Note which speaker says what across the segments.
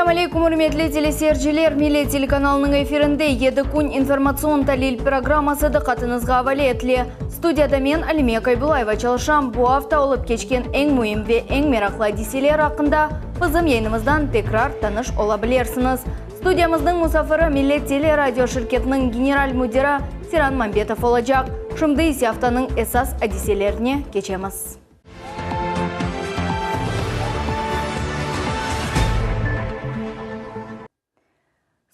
Speaker 1: Selâm aleykum, ürmetli teleseyirciler! Millet telekanalınıñ efirinde Yedi kün informatsion talil programması diqqatıñızğa avale etile. Studiyada men, Alime Kaybulayeva çalışam. Bu afta olıp keçken eñ müim ve eñ meraqlı adiseler aqqında bizim yayınımızdan tekrar tanış ola bilersiñiz. Studiyamıznıñ musafiri Millet teleradio şirketiniñ general müdiri Seyran Mambetov olacaq. Şimdi ise aftanıñ esas adiselerine keçemiz.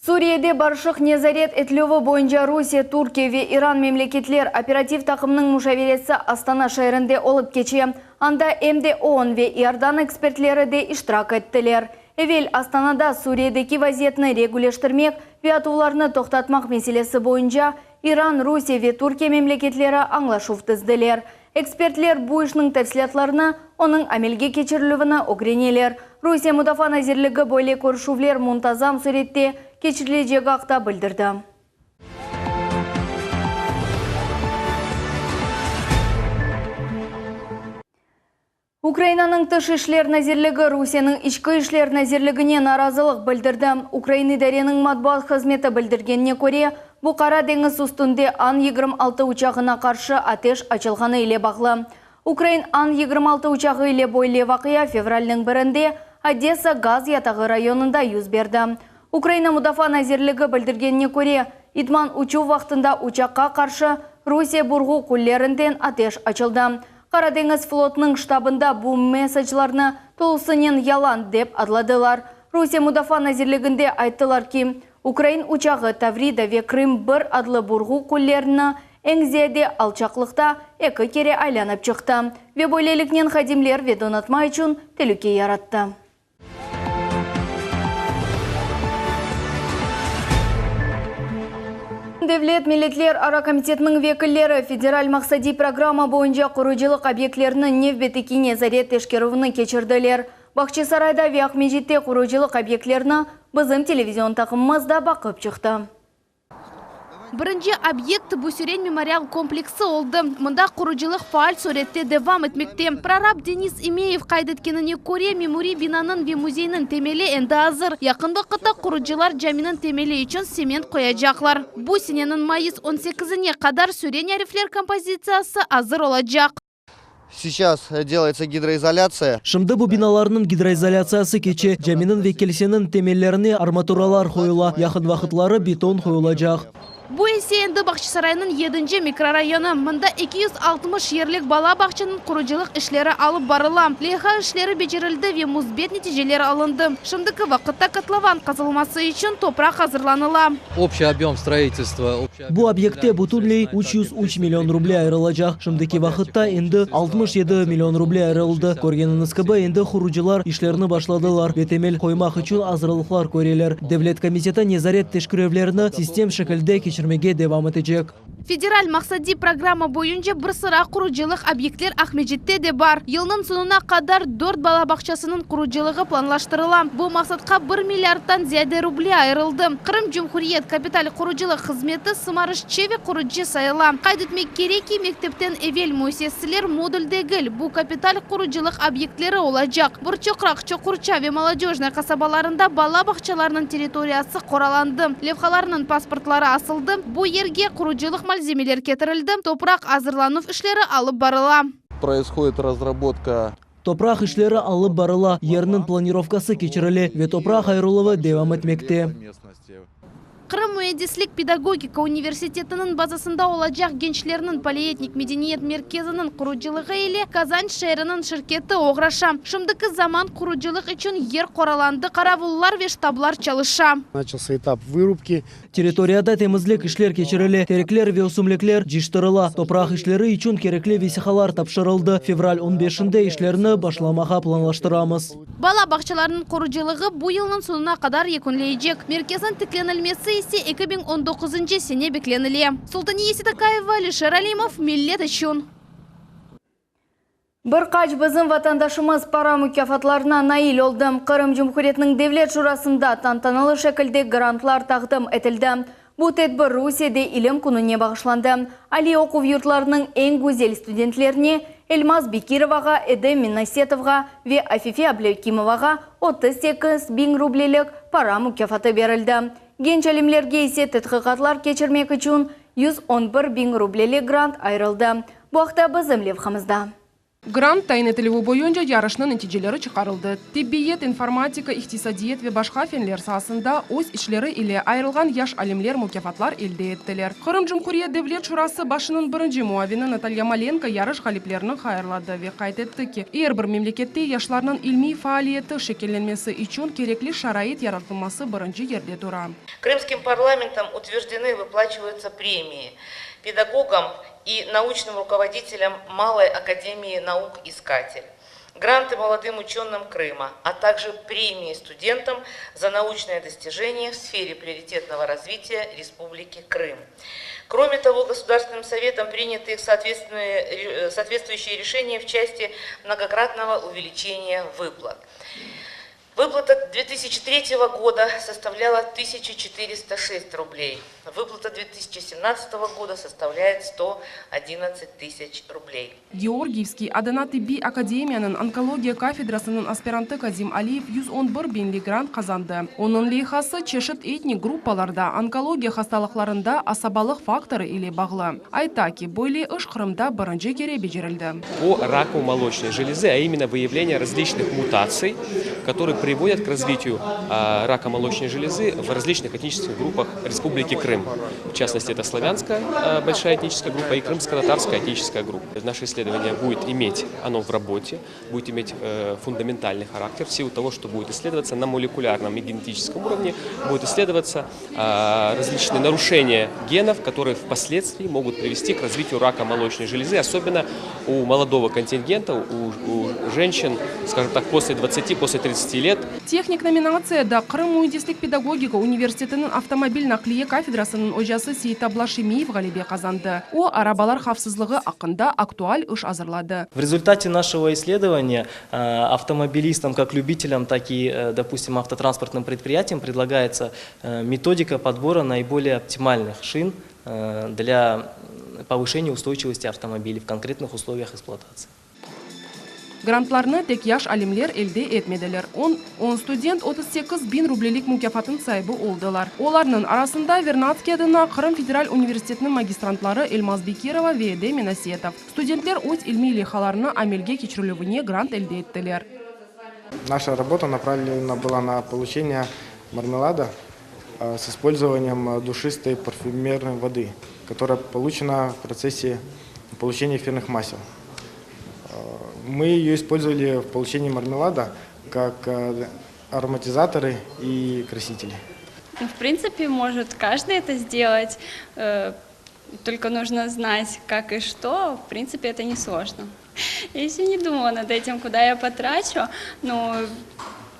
Speaker 1: Suriyede barışıq nezaret etilüvi boyunca Rusiye, Türkiye ve İran memleketler operativ taqımınıñ muşaveresi Astana şeerinde olıp keçe. Anda em de OON ve İordan ekspertleri de iştirak ettiler. Evel Astanada Suriyedeki vaziyetni reguleştirmek ve atuvlarnı toqtatmaq meselesi boyunca İran, Rusiye ve Türkiye memleketleri añlaşuv tizdiler. Ekspertler bu işniñ tafsilâtlarını, onıñ amelge keçirilüvini ögreneler. Rusiye Mudafaa nazirligi böyle körüşüvler muntazam sürette keçirilecegi aqta bildirdi. Ukrainanıñ Tış işler nazirligi Rusiyeniñ İçki işler nazirligine narazılıq bildirdi. Ukrain idareniñ matbuat hızmeti bildirgenine köre, bu Qara deñiz üstünde An-26 uçağına qarşı ateş açılğanı ile bağlı. Ukrain An-26 uçağı ile böyle vaqia fevralniñ birinde Odessa gaz yatağı rayonında yüz berdi. Ukraina Mudafaa nazirligi bildirgenine köre, idman uçuv vaqtında uçaqqa qarşı Rusiye burğu qullerinden ateş açıldı. Qara deñiz flotunıñ ştabında bu mesaclarnı tolusınen yalan dep adladılar. Rusiye Mudafaa nazirliginde ayttılar ki, ukrain uçağı Tavrida ve Krım bir adlı burğu qullerini eñ ziyade alçaqlıqta eki kere aylanıp çıqtı ve böyleliknen hadimler ve donatma içün telüke yarattı. Devlet milletlerara komitetiniñ vekilleri federal maqsadiy programma boyunca qurucılıq obyektleriniñ nevbetteki nezaret teşkerüvini keçirdiler. Bağçasarayda ve Aqmescitte qurucılıq obyektlerini bizim televizion taqımımız da baqıp çıqtı.
Speaker 2: Birinci obyekt Büsüren memorial kompleksi oldı. Mında qurucılıq faal sürette devam etmekte. Prorab Denis İmeyev qayd etkenine köre, memuriy binanıñ ve müzeyniñ temeli endi azır. Yaqın vaqıtta qurucılar caminiñ temeli içün sement qoyacaqlar. Bu seneniñ mayıs on sekizine qadar Süren arifler kompozitsiyası azır olacaq.
Speaker 3: Seyças delayetsâ gidroizolâtsiya.
Speaker 4: Şimdi bu binalarnıñ gidroizolâtsiyası keçe, caminiñ ve kilseniñ temellerine armaturalar qoyula, yaqın vaqıtları beton qoyulacaq.
Speaker 2: Bu ise endi Bağçasaraynıñ yedinci mikrorayonı. Mında 260 yerlik bala bağçanıñ qurucılıq işleri alıp barıla. Leyha işleri becerildi ve müsbet neticeler alındı. Şimdiki vaqıtta kotlovan qazılması içün topraq azırlanıla.
Speaker 5: Общий объем строительства.
Speaker 4: Bu obyektte bütünley 303 million ruble ayırılacaq. Şimdiki vaqıtta endi 67 million ruble ayırıldı. Körgeniñiz kibi, endi qurucılar işlerini başladılar ve temel qoymaq içün azırlıqlar köreler. Devlet komiteti nezaret teşkerüvlerini sistem şekilde keçirmege devam etecek.
Speaker 2: Federal maqsadiy programma boyunca bir sıra qurucılıq obyektler Aqmescitte de bar. Yılnıñ soñuna qadar dört bala bağçasınıñ qurucılığı planlaştırıla. Bu maqsatqa bir milliarddan ziyade ruble ayırıldı. Qırım Cumhuriyet kapital qurucılıq hızmeti sımarışçı ve qurucı sayıla. Qayd etmek kerek ki, mektepten evel müessesiler modul degil, bu kapital qurucılıq obyektleri olacaq. Borçoqraq, Çoqurça ve Molodöjnaya qasabalarında bala bağçalarınıñ territoriyası qoralandı, levhalarnıñ pasportları asıldı, bu yerge qurucılıq malzemeler ketirildi, topraq azırlanuv işleri alıp barıla.
Speaker 3: Proishodit razrabotka.
Speaker 4: Topraq işleri alıp barıla, yerniñ planirovkası keçirile ve topraq ayırıluvı devam etmekte.
Speaker 2: Qırım müendislik pedagogika universitetiniñ bazasında olacaq gençlerniñ polietnik medeniyet merkeziniñ qurucılığı ile Kazan şeeriniñ şirketi oğraşa. Şimdiki zaman qurucılıq içün yer qoralandı, qaravullar ve ştablar çalışa.
Speaker 6: Načalsâ etap vırubki.
Speaker 4: Territoriyada temizlik işler keçirile, terekler ve ösümlikler cıyıştırıla, topraq işleri içün kerekli vesiqalar tapşırıldı. Fevral on beşinde işlerni başlamağa planlaştıramız.
Speaker 2: Bala bağçalarınıñ qurucılığı bu yılnıñ soñuna qadar yekünleycek, merkezniñ tiklenilmesi ise 2019-ncı sene beklenile. Sultaniye Seytakayeva, Alişer Alimov, Millet içün.
Speaker 1: Bir qaç bizim vatandaşımız para mukâfatlarına nail oldı. Qırım Cumhuriyetiniñ Devlet Şurasında tantanalı şekilde grantlar taqdim etildi. Bu tedbir Rusiyede İlim kününe bağışlandı. Aliy oquv yurtlarınıñ eñ güzel studentlerine, Elmaz Bekirovağa, Edem Minasetovğa ve Afife Ablâkimovağa 38 biñ rublelik para mukâfatı berildi. Genç alimlerge ise tedqiqatlar keçirmek içün 111 biñ rublelik grant ayırıldı. Bu aqta bizim levhamızda.
Speaker 6: Grant tayin etilüvi boyunca yarışnıñ neticeleri çıqarıldı. Tibbiyet, informatika, iqtisadiyat ve başqa fenler saasında öz işleri ile ayırılğan yaş alimler mukâfatlar elde ettiler. Qırım Cumhuriyet Devlet Şurası başınıñ birinci muavini Natalya Malenko yarış ğaliplerini hayırladı ve qayd etti ki, er bir memlekette yaşlarnıñ ilmiy faaliyeti şekillenmesi içün kerekli şarait yaratılması birinci yerde tura.
Speaker 7: Крымским парламентом утверждены и выплачиваются премии педагогам и научным руководителям Малой академии наук «Искатель», гранты молодым ученым Крыма, а также премии студентам за научные достижения в сфере приоритетного развития Республики Крым. Кроме того, Государственным Советом приняты их соответствующие решения в части многократного увеличения выплат. Выплата 2003 года составляла 1406 рублей. Выплата 2017 года составляет 111 тысяч рублей.
Speaker 6: Георгиевский adına Tibbiy akademiyanıñ onkologiya kafedrasınıñ aspirantı Kazim Aliyev 111 biñlik grant qazandı. Onıñ leyhası çeşit etnik gruppalarda onkologiya hastalıqlarında asabalıq faktorı ile bağlı. Ayta ki, böyle iş Qırımda birinci kere becerildi.
Speaker 8: По раку молочной железы, а именно выявление различных мутаций, которые приводят к развитию рака молочной железы в различных этнических группах Республики Крым. В частности, это славянская большая этническая группа и крымско-татарская этническая группа. Наше исследование будет иметь, оно в работе, будет иметь фундаментальный характер в силу того, что будет исследоваться на молекулярном и генетическом уровне, будут исследоваться различные нарушения генов, которые впоследствии могут привести к развитию рака молочной железы, особенно у молодого контингента, у женщин, скажем так, после 20, после 30 лет.
Speaker 6: Tehnik nominatsiyada Qırım müendislik pedagogika universitetiniñ avtomobil naqliye kafedrasınıñ ocası Seytabla Şemiyev ğalebe qazandı. O, arabalar havfsızlığı aqqında aktual iş azırladı.
Speaker 9: В результате нашего исследования автомобилистам, как любителям, так и, допустим, автотранспортным предприятиям предлагается методика подбора наиболее оптимальных шин для повышения устойчивости автомобилей в конкретных условиях эксплуатации.
Speaker 6: Grantlarnı tek yaş alimler elde etmediler. 10 student 38 biñ rublelik mukâfatnıñ saibi oldılar. Olarnıñ arasında Vernadskiy adına Qırım Federal universitetiniñ magistrantları Elmaz Bekirova ve Edem Minasetov. Studentler öz ilmiy leyhalarını amelge keçirilüvine grant elde ettiler.
Speaker 10: Наша работа направлена была на получение мармелада с использованием душистой парфюмерной воды, которая получена в процессе получения эфирных масел. Мы ее использовали в получении мармелада как ароматизаторы и красители.
Speaker 11: Ну, в принципе, может каждый это сделать, только нужно знать, как и что. В принципе, это несложно. Я еще не думала над этим, куда я потрачу, но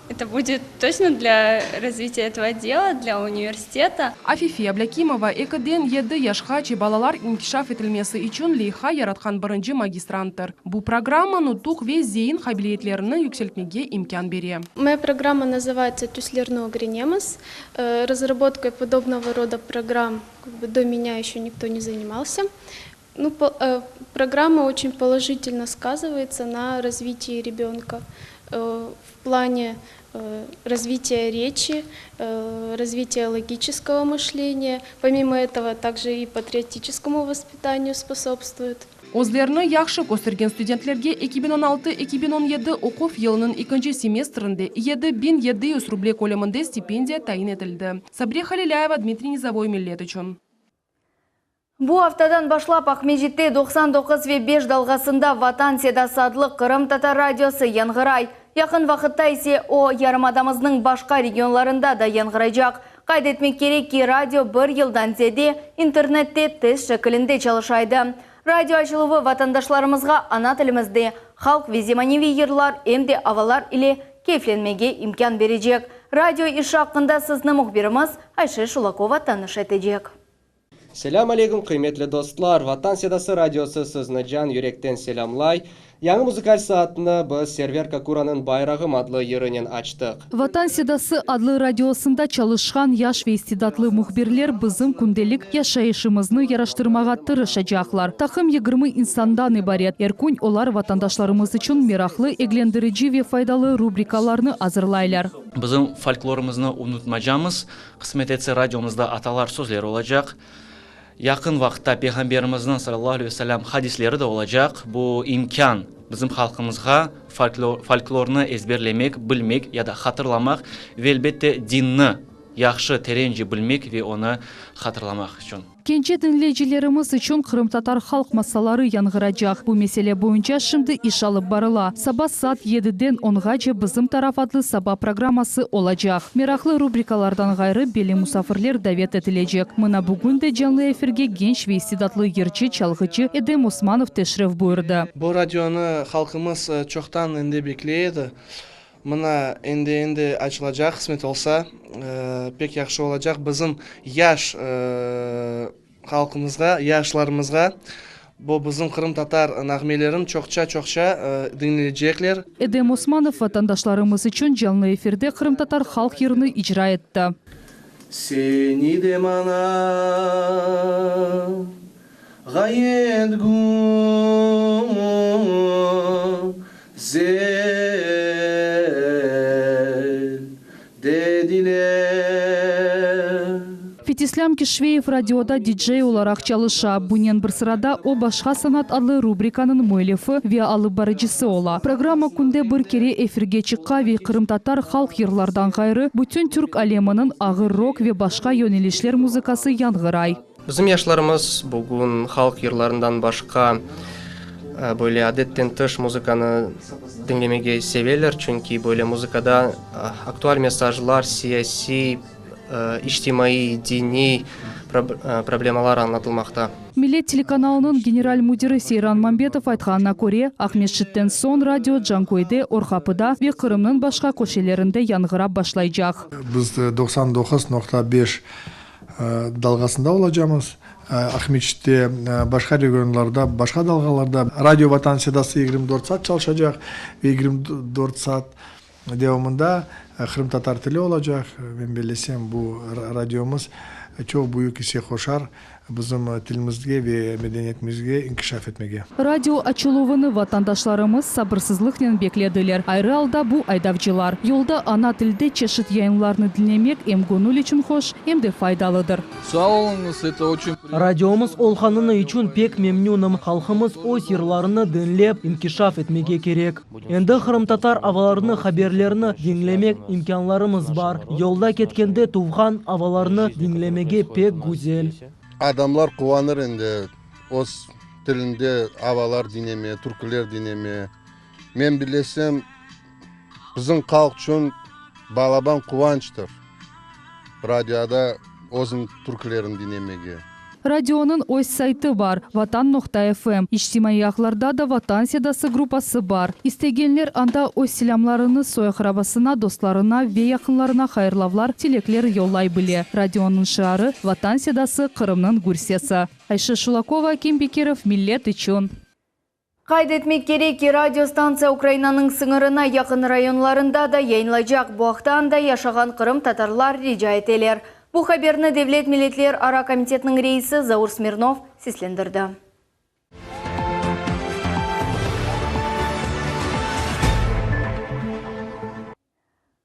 Speaker 11: это будет точно для развития этого дела, для университета.
Speaker 6: Afife Ablâkimova 2-den 7 yaşqace balalar inkişaf etilmesi içün leyha yaratqan birinci magistranttır. Bu programma nutuq ve zein qabiliyetlerini yükseltmege imkân bere.
Speaker 12: Моя программа называется «Tüslerni ögrenemiz». Разработкой подобного рода программ как бы до меня еще никто не занимался. Ну, программа очень положительно сказывается на развитии ребенка в плане развития речи, развития логического мышления. Помимо этого, также и патриотическому воспитанию способствует.
Speaker 6: Özlerini yahşı köstergen studentlerge 2016-2017 oquv yılınıñ ekinci semestrinde 7700 ruble köleminde stipendiya tayin etildi. Sabriye Halilâyeva, Dmitriy Nizavoy, Millet içün.
Speaker 1: Bu aftadan başlap Aqmescitte 99 ve 5 dalğasında Vatan Sedası adlı Qırım Tatar radiosı yañğıray. Yaqın vaqıtta ise o yarımadamıznıñ başqa regionlarında da yañğıraycaq. Qayd etmek kerek ki, radio bir yıldan ziyade internette test şekilinde çalışa edi. Radio açıluvı vatandaşlarımızğa ana tilimizde halq ve zemaneviy yırlar em de avalar ile keyflenmege imkân berecek. Radio işi aqqında sizni mühbirimiz Ayşe Şulakova tanış etecek.
Speaker 13: Selâm aleyküm, qıymetli dostlar. Vatan Sedası radiosı sizni can yürekten selâmlay. Yañı muzıkal saatni biz Server Kakuranıñ Bayrağım adlı yırınen açtıq.
Speaker 14: Vatan sedası adlı radiosında çalışqan yaş ve istidatlı mühbirler bizim kündelik yaşayışımıznı yaraştırmağa tırışacaqlar. Taqım 20 insandan ibaret. Er kün olar vatandaşlarımız içün meraqlı, eglendirici ve faydalı rubrikalarnı azırlaylar.
Speaker 15: Bizim folklorımıznı unutmacamız. Qısmet etse, radiomızda atalar sözleri olacaq. Yaqın vaqıtta Peyğamberimizniñ, salâllahu aleyhi ve selâm, hadisleri de olacaq. Bu imkân bizim halqımızğa folklornı ezberlemek, bilmek ya da hatırlamaq ve, elbette, dinni yahşı, terence bilmek ve onı hatırlamaq içün.
Speaker 14: Kence diñleyicilerimiz içün qırımtatar halq masalları yañğıracaq. Bu mesele boyunca şimdi iş alıp barıla. Saba saat yediden onğace Bizim taraf adlı saba programması olacaq. Meraqlı rubrikalardan ğayrı belli musafirler davet etilecek. Mına bugün de canlı efirge genç ve istidatlı yırcı, çalğıcı Edem Osmanov teşrif buyurdı.
Speaker 16: Bu radionı halqımız çoqtan endi bekley edi. Mına endi-endi açılacaq, qısmet olsa, pek yahşı olacaq. Bizim yaş halqımızğa, yaşlarımızğa bu bizim qırımtatar nağmelerin çoqça-çoqça diñleycekler.
Speaker 14: Edem Osmanov vatandaşlarımız içün canlı efirde qırımtatar halq yırını icra etti.
Speaker 16: Seni de maña ğayet güzel dediler.
Speaker 14: Fetislâm Kişveyev radioda dicey olaraq çalışa. Bunen bir sırada o Başqa sanat adlı rubrikanıñ müellifi ve alıp barıcısı ola. Programma künde bir kere efirge çıqa ve qırımtatar halq yırlardan ğayrı, bütün türk aleminiñ ağır rok ve başqa yönelişler muzıkası yañğıray.
Speaker 13: Bizim yaşlarımız bugün halq yırlarından başqa böyle adetten tış muzıkanı diñlemege seveler, çünki böyle muzıkada aktual mesajlar, siyasiy, içtimaiy, diniy problemalar añlatılmaqta.
Speaker 14: Millet telekanalınıñ general müdiri Seyran Mambetov aytqanına köre, Aqmescitten soñ radio Canköyde, Orqapıda ve Qırımnıñ başqa köşelerinde yañğırap başlaycaq.
Speaker 17: Biz 99.5 dalğasında olacamız. Aqmescitte, başqa regionlarda, başqa dalğalarda. Radio Vatan sedası 24 saat çalışacaq ve 24 saat devamında qırımtatar tili olacaq. Men bellesem, bu radiomız çoq büyük isse qoşar bizim tilimizge ve medeniyetimizge inkişaf etmege.
Speaker 14: Radio açıluvını vatandaşlarımız sabırsızlıqnen beklediler, ayrı alda bu aydavcılar. Yolda ana tilde çeşit yayınlarnı diñlemek em göñül içün hoş, em de faydalıdır.
Speaker 5: Sağ oluñız, eto oçün priyatno.
Speaker 4: Radiomız olğanını içün pek memnünim. Halqımız öz yırlarını diñlep inkişaf etmege kerek. Endi qırımtatar avalarını, haberlerini diñlemek imkânlarımız bar. Yolda ketkende tuvğan avalarnı diñlemege pek güzel.
Speaker 18: Adamlar quvanır endi öz tilinde avalar diñleme, türküler diñleme. Men bilesem, bizim halq içün balaban quvançtır radioda özüniñ türkülerini diñlemege.
Speaker 14: Radionıñ öz saytı bar, Vatan noqta FM. İçtimaiy ağlarda da Vatan sedası gruppası bar. İstegenler anda öz selâmlarını soy-aqrabasına, dostlarına ve yaqınlarına hayırlavlar, tilekler yollay bile. Radionıñ şiarı, Vatan sedası, Qırımnıñ gür sesi. Ayşe Şulakova, Akim Bekirov, Millet içün.
Speaker 1: Qayd etmek kerek ki, radiostantsiya Ukrainanıñ sıñırına yaqın rayonlarında da yayınlaycaq. Bu aqta anda yaşağan qırımtatarlar rica eteler. Bu haberni Devlet milletlerara komitetiniñ reisi Zaur Smirnov seslendirdi.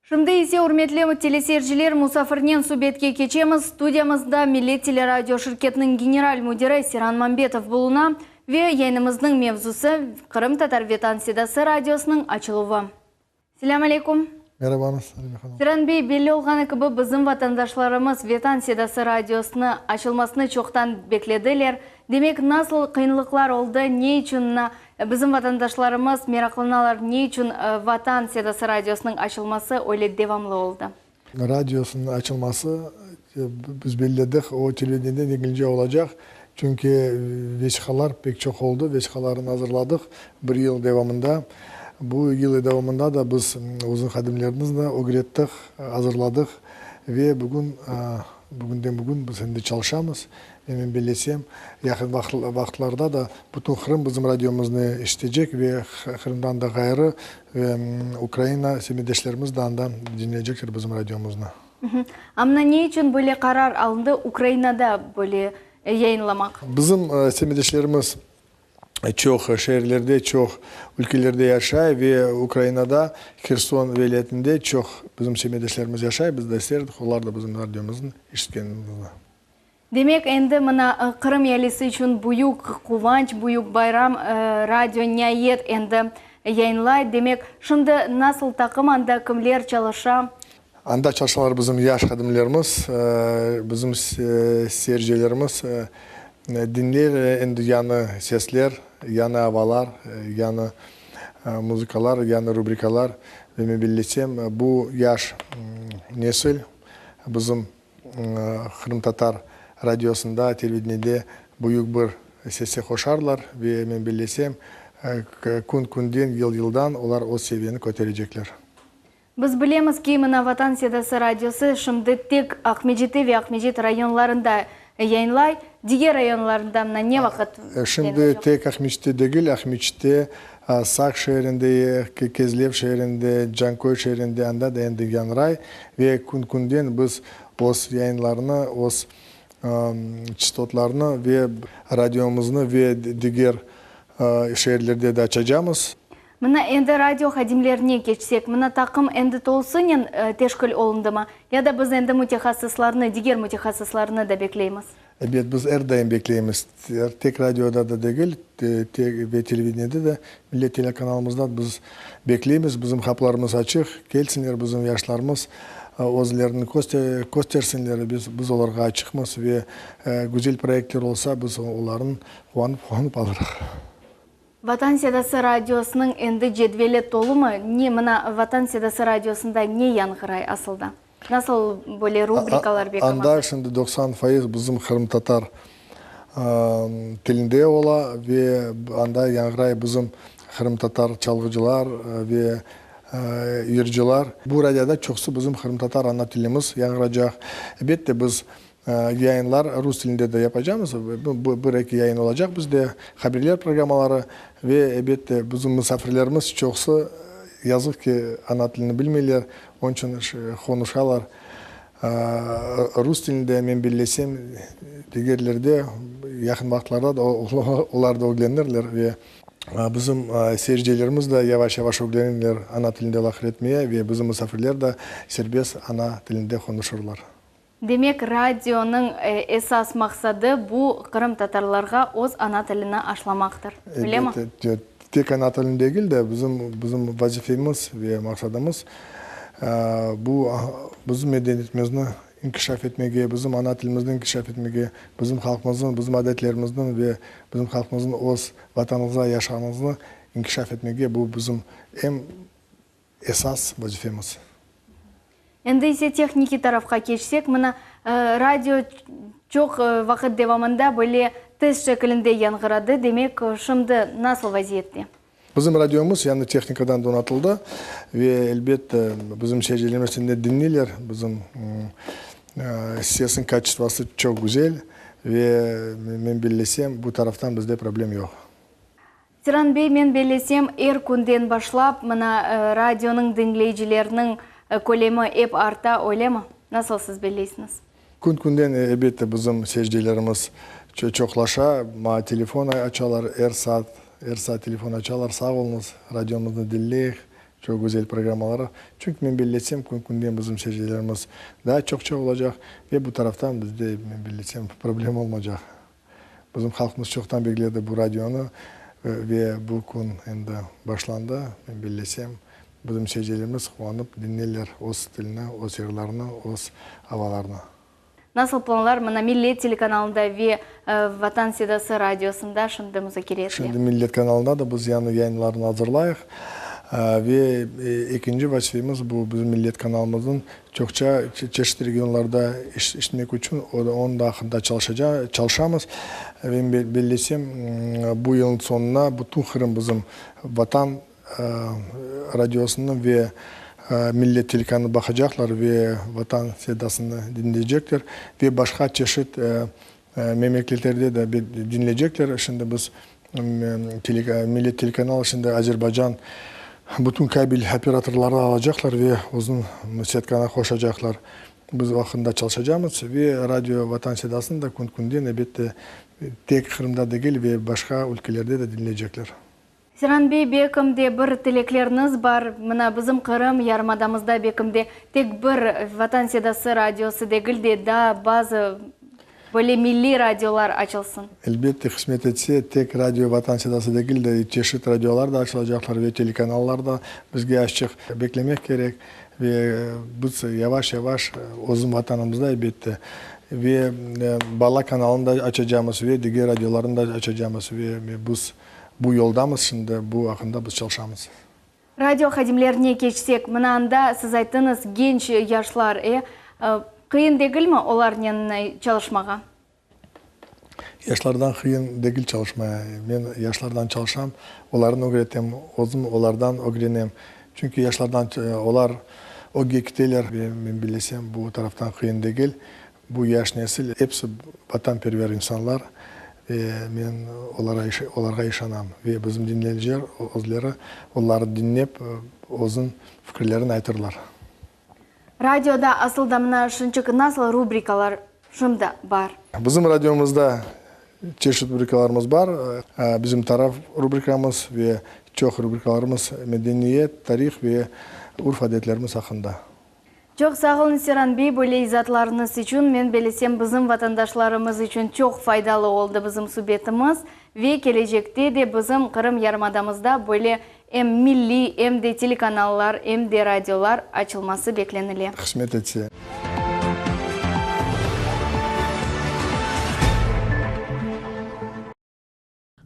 Speaker 1: Şimdi ise, ürmetli teleseyirciler, musafirnen subetke keçemiz. Studiyamızda Millet teleradioşirketiniñ general müdiri Seyran Mambetov buluna ve yayınımıznıñ mevzusı, Qırımtatar Vetan Sedası radiosınıñ açıluvı. Selâm aleyküm.
Speaker 17: Merabañız, Alime hanım.
Speaker 1: Seyran bey, belli olğanı kibi, bizim vatandaşlarımız Vetan Sedası radiosını açılmasını çoqtan beklediler. Demek, nasıl qıyınlıqlar oldı, ne içün Bizim vatandaşlarımız meraqlanalar, ne içün Vatan sedası radiosınıñ açılması öyle devamlı oldı?
Speaker 17: Radiosınıñ açılması, biz belledik, o televideniyeden inglizce olacaq, çünki vesiqalar pek çoq oldı, vesiqalarnı azırladıq bir yıl devamında. Bu yıl devamında da biz özüniñ hadimlerimizle ögrettik, azırladıq ve bugün. Bugünden bugün biz endi çalışamız. Ve men bellesem, yaqın vaqıtlarda da bütün Qırım bizim radiomıznı eşitecek ve Qırımdan da ğayrı Ukraina semetdeşlerimiz de anda diñleycekler bizim radiomıznı.
Speaker 1: Amma ne içün böyle qarar alındı Ukrainada böyle yayınlamaq?
Speaker 17: Bizim semetdeşlerimiz çoq şeerlerde, çoq ülkelerde yaşay ve Ukrainada, Herson vilâyetinde çoq bizim semetdeşlerimiz yaşay. Biz de isterdik, olar da bizim radiomıznı eşitkenimizni.
Speaker 1: Demek, endi mına Qırım ealisi içün büyük quvanç, büyük bayram, radio niayet endi yayınlay. Demek, şimdi nasıl taqım anda, kimler çalışa?
Speaker 17: Anda çalışalar bizim yaş hadimlerimiz, bizim seyircilerimiz diñleyler endi yañı sesler, yañı avalar, yañı muzıkalar, yañı rubrikalar. Ve men bellesem, bu yaş nesil bizim qırımtatar radiosında, televideniyede büyük bir sese qoşarlar ve men bellesem, kün-künden, yıl-yıldan olar öz seviyeni köterecekler.
Speaker 1: Biz bilemiz ki, mına Vatan Sedası radiosı şimdi tek Aqmescitte ve Aqmescit rayonlarında yayınlay. Diger rayonlarında mına ne vaqıt
Speaker 17: Şimdi
Speaker 1: yayınlaycaq?
Speaker 17: tek Aqmescitte degil, Aqmescitte, Saq şeerinde, Kezlev şeerinde, Canköy şeerinde, anda da endi yañray ve kün-künden biz öz yayınlarnı, öz çastotlarnı ve radiomıznı ve diger şeerlerde de açacamız.
Speaker 1: Mına endi radio hadimlerine keçsek, mına taqım endi tolusınen teşkil olundımı? Ya da biz endi mütehassıslarnı, diger mütehassıslarnı da bekleymiz?
Speaker 17: Ebet, biz er daim bekleymiz. Tek radioda da degil, ve televideniyede de, Millet telekanalımızda biz bekleymiz. Bizim qapılarımız açıq, kelsinler bizim yaşlarımız, özlerini köstersinler, biz olarğa açıqmız ve güzel proyektler olsa, biz olarnı quvanıp-quvanıp alırıq.
Speaker 1: Vatan Sedası radiosınıñ endi cedveli tolumı? Ne, mına, Vatan Sedası radiosında ne yañğıray asılda? Nasıl böyle rubrikalar bek
Speaker 17: Anda şimdi 90% bizim qırımtatar tilinde ola ve anda yañğıray bizim qırımtatar çalğıcılar ve yırcılar. Bu radioda çoqusı bizim qırımtatar ana tilimiz yañğıracaq. Elbette, biz Yayınlar rus tilinde de yapacamız. Bir-eki yayın olacaq bizde, haberler programmaları ve, elbette, bizim musafirlerimiz çoqusı, yazıq ki, ana tilini bilmeyler, onıñ içün qonuşalar rus tilinde. Men bellesem, digerlerde yaqın vaqıtlarda da olar da ögrenirler ve bizim seyircilerimiz de yavaş-yavaş ögrenirler ana tilinde laf etmeye ve bizim musafirler de serbest ana tilinde qonuşırlar.
Speaker 1: Demek, radionıñ esas maqsadı bu, qırımtatarlarğa öz ana tilini aşlamaqtır, öylemi?
Speaker 17: Elbette, tek ana tilini degil de, bizim bizim vazifemiz ve maqsadımız bu, bizim medeniyetimizni inkişaf etmege, bizim ana tilimizni inkişaf etmege, bizim halqımıznıñ, bizim adetlerimizniñ ve bizim halqımıznıñ öz Vatanımızda yaşağanımıznı inkişaf etmege, bu bizim eñ esas vazifemiz.
Speaker 1: Endi ise tehnikiy tarafqa keçsek, mına, radio çoq vaqıt devamında böyle test şekilinde yañğıradı, demek, şimdi nasıl vaziyette?
Speaker 17: Bizim radiomız yañı tehnikadan donatıldı ve, elbette, bizim seyircilerimiz endi diñleyler, bizim sesniñ kaçestvası çoq güzel ve men bellesem, bu taraftan bizde problem yoq.
Speaker 1: Tiran bey, men bellesem, er künden başlap, mına, radionıñ diñleyicileriniñ kölemi ep arta, öylemi? Nasıl siz belleysiñiz?
Speaker 17: Kün-künden, elbette, bizim seyircilerimiz çoqlaşa, maña telefon açalar, er saat, er saat telefon açalar, sağ oluñız, radiomıznı diñleyik, çoq güzel programmalar. Çünki men bellesem, kün-künden bizim seyircilerimiz daa çoqça olacaq ve bu taraftan bizde, men bellesem, problem olmaycaq. Bizim halqımız çoqtan bekledi bu radionı ve bu kün endi başlandı. Men bellesem, bizim seyircilerimiz quvanıp diñlerler öz tilini, öz yırlarını, öz avalarını.
Speaker 1: Nasıl planlar mına Millet telekanalında ve Vatan Sedası radiosında şimdi muzakere etile?
Speaker 17: Şimdi Millet kanalında da biz yañı yayınlarnı azırlayıq. Ve ekinci vazifemiz bu bizim Millet kanalımıznıñ Çoqça çeşit regionlarda işitmek içün onıñ da aqqında çalışamız. Ve men bellesem, bu yılnıñ soñuna bütün Qırım bizim Vatan radiosını ve. Millet telekanalını baqacaqlar ve Vatan sedasını diñleycekler ve başqa çeşit memleketlerde de diñleycekler. Şimdi biz Millet telekanalı şimdi Azerbaycan bütün kabel operatorları alacaqlar ve özüniñ setkana qoşacaqlar. Biz o aqqında çalışacamız ve radio Vatan sedasını da kün-künden, elbette, tek Qırımda degil ve başqa ülkelerde de diñleycekler.
Speaker 1: Seyran bey, belkim de bir tilekleriniz bar, mına bizim Qırım yarımadamızda belkim de tek bir Vatan sedası radiosı degil de, daa bazı böyle milliy radiolar açılsın.
Speaker 17: Elbette, qısmet etse, tek radio Vatan sedası degil de, çeşit radiolar da açılacaqlar ve telekanallar da bizge azçıq beklemek kerek ve biz yavaş-yavaş özüm Vatanımızda, elbette, ve bala kanalını da açacamız ve diger radiolarnı da açacamız ve biz Bu yoldamız şimdi, bu aqqında biz çalışamız.
Speaker 1: Radio hadimlerine keçsek, mına anda siz ayttıñız, genç yaşlar, e, qıyın degilmi olarnen çalışmağa?
Speaker 17: Yaşlardan qıyın degil çalışmaya. Men yaşlardan çalışam, olarnı ögretem, özüm olardan ögrenem. Çünki yaşlardan olar ögge kiteler ve men bilesem, bu taraftan qıyın degil. Bu yaş nesil episi vatanperver insanlar ve men olara olarğa işanam ve bizim diñleyiciler özleri onları diñlep özüniñ fikirlerini aytırlar.
Speaker 1: Radioda asıl da mına şunçıq nasıl rubrikalar şimdi bar?
Speaker 17: Bizim radiomızda çeşit rubrikalarımız bar. Bizim taraf rubrikamız ve çoq rubrikalarımız medeniyet, tarih ve urf-adetlerimiz aqqında.
Speaker 1: Çoq sağ oluñ, Seyran bey, böyle izaatlarıñız içün. Men belesem, bizim vatandaşlarımız içün çoq faydalı oldı bizim subetimiz ve kelecekte de bizim Qırım yarımadamızda böyle em milliy, em de telekanallar, em de radiolar açılması beklenile.
Speaker 17: Qısmet etse.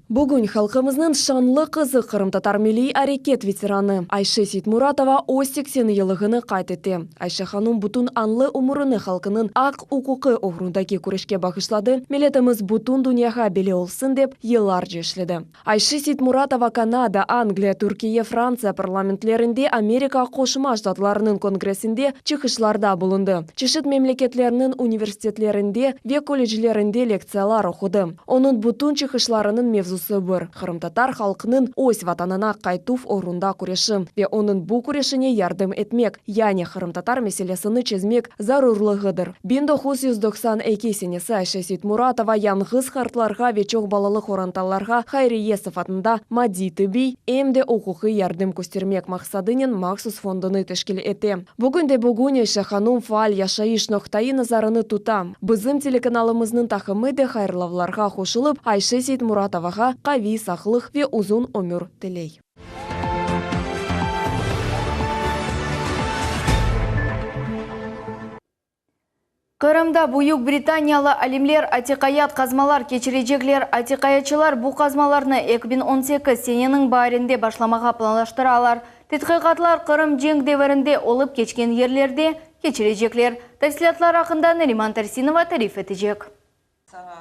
Speaker 19: Bugün halqımıznıñ şanlı qızı, qırımtatar milliy areket veteranı Ayşe Seytmuratova öz 80 yıllığını qayd ete. Ayşe hanum bütün añlı ömürini halqınıñ aq-uquqı oğrundaki küreşke bağışladı, milletimiz bütün dünyağa belli olsun dep yıllarca işledi. Ayşe Seytmuratova Kanada, Angliya, Türkiye, Frantsiya parlamentlerinde, Amerika Qoşma Ştatlarınıñ Kongressinde çıqışlarda bulundı, çeşit memleketlerniñ universitetlerinde ve kolleclerinde lektsiyalar oqudı. Onıñ bütün çıqışlarınıñ mevzusı bir, qırımtatar halqınıñ öz Vatanına qaytuv oğrunda küreşi ve onıñ bu küreşine yardım etmek, yani qırımtatar meselesini çezmek zarurlığıdır. 1992 senesi Ayşe Seytmuratova yañğız qartlarğa ve çoq balalı qorantalarğa hayriye sıfatında maddiy tıbbiy, em de uquqiy yardım köstermek maqsadınen mahsus fondunı teşkil ete. Bugün de bugün Ayşe hanum faal yaşayış noqtaiy nazarını tuta. Bizim telekanalımıznıñ taqımı de hayırlavlarğa qoşulıp, Ayşe Seytmuratovağa qaviy sağlıq ve uzun ömür tiley.
Speaker 1: Qırımda Büyük Britaniyalı alimler atiqayat qazmalar keçirecekler. Atiqayatçılar bu qazmalarnı 2018 seneniñ baarinde başlamağa planlaştıralar. Tedqiqatlar Qırım cenk devirinde olıp keçken yerlerde keçirecekler. Tafsilâtlar aqqında Nariman Tarsinova tarif etecek.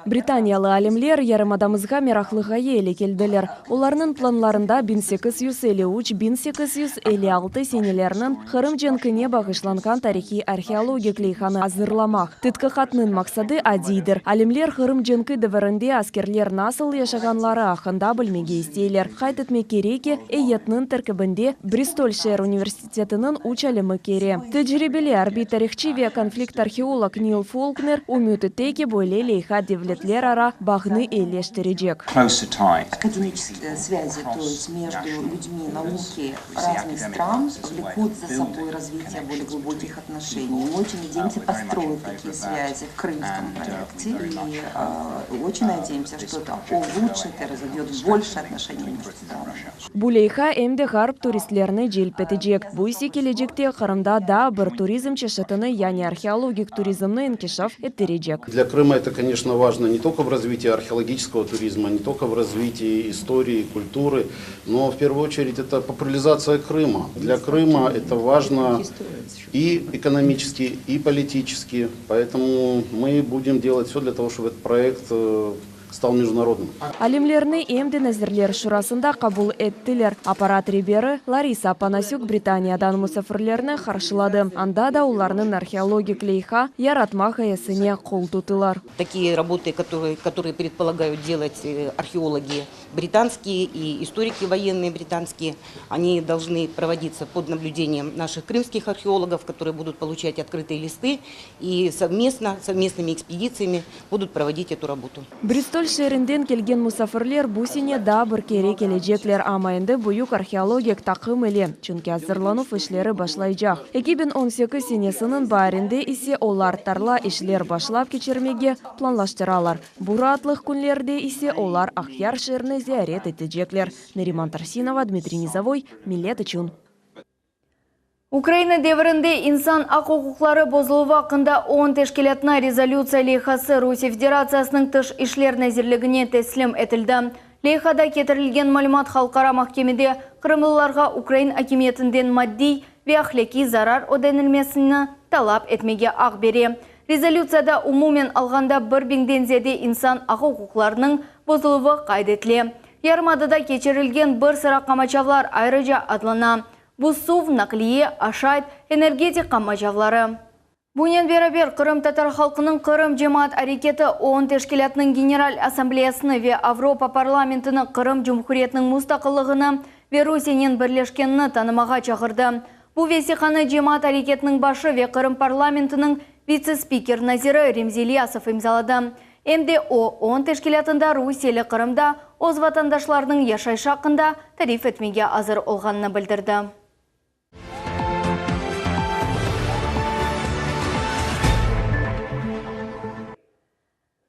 Speaker 19: Britaniyalı alimler yarımadamızğa meraqlı ğaye ile keldiler. Olarnıñ planlarında 1853, 1856 seneleriniñ Qırım cenkine bağışlanğan tarihiy arheologik leyhanı azırlamaq. Tedqiqatnıñ maqsadı adiydir, alimler Qırım cenki devirinde askerler nasıl yaşağanları aqqında bilmege isteyler. Qayd etmek kerek ki, eyyetniñ terkibinde Bristol şeer universitetiniñ üç alimi kire. Tecribeli arbiy tarihçı ve konflikt arheolog Nil Folkner ümüt ete ki, böyle leyha devletlerara bağnı eyileştirecek.
Speaker 20: Akademiçeskiye svâzi, to est mejdu lüdmi nauki raznih stran, vlekut za soboy razvitiye bolее glubokih otnoşeniy. Mı oçen nadeyemsâ postroit takiye svâzi v krımskom proekte i oçen nadeyemsâ, çto eto ulutşit i razov'yot bolşe otnoşeniy mejdu stranami.
Speaker 19: Bu leyha em de ğarp turistlerini celp etecek, bu ise kelecekte Qırımda daa bir turizm çeşitini, yani arheologik turizmni inkişaf ettirecek.
Speaker 21: Для Крыма это, конечно, важно не только в развитии археологического туризма, не только в развитии истории, культуры, но в первую очередь это популяризация Крыма. Для Крыма это важно и экономически, и политически, поэтому мы будем делать все для того, чтобы этот проект к. Стал международным.
Speaker 19: Alimlerni em de Nazirler Şurasında qabul ettiler. Apparat reberi Larisa Opanasük Britaniyadan musafirlerni qarşıladı. Anda da olarnıñ arheologik leyha yaratmaq ğayesine qol tutılar.
Speaker 3: Такие работы, которые, которые предполагают делать археологи британские и историки военные британские, они должны проводиться под наблюдением наших крымских археологов, которые будут получать открытые листы и совместно, совместными экспедициями будут проводить эту работу.
Speaker 19: Bristol şeerinden kelgen musafirler bu sene daa bir kere kelecekler, amma endi büyük arheologik taqım ile, çünki azırlanuv işleri başlaycaq. 2018 senesiniñ baarinde ise olar tarla işler başlap keçirmege planlaştıralar. Bu raatlıq künlerde ise olar Aqyar şeerini ziyaret etecekler. Nariman Tarsinova, Dmitriy Nizovoy, Millet içün.
Speaker 1: Ukraina devrinde insan aq-uquqları bozuluvı aqqında OON teşkilâtına rezolütsiya leyhası Rusiye Federatsiyasınıñ Tış işler nazirligine teslim etildi. Leyhada ketirilgen malümat halqara mahkemede qırımlılarğa ukrain akimiyetinden maddiy ve ahlâqiy zarar ödenilmesini talap etmege aq bere. Rezolütsiyada umumen alğanda bir biñden ziyade insan aq-uquqlarınıñ bozuluvı qayd etile. Yarımadada keçirilgen bir sıra qamaçavlar ayrıca adlana. Bu suv, naqliye, aşayt, energetik qamacavları. Bunen beraber, Qırımtatar halqınıñ Qırım cemaat areketi OON teşkilâtınıñ General Assambleyasını ve Avropa Parlamentini Qırım Cumhuriyetiniñ mustaqillığını ve Rusiyenen birleşkenini tanımağa çağırdı. Bu vesiqanı cemaat areketiniñ başı ve Qırım parlamentiniñ vitse-spiker naziri Remzi İlyasov imzaladı. Em de o, OON teşkilâtında rusiyeli Qırımda öz vatandaşlarınıñ yaşayışı aqqında tarif etmege azır olğanını bildirdi.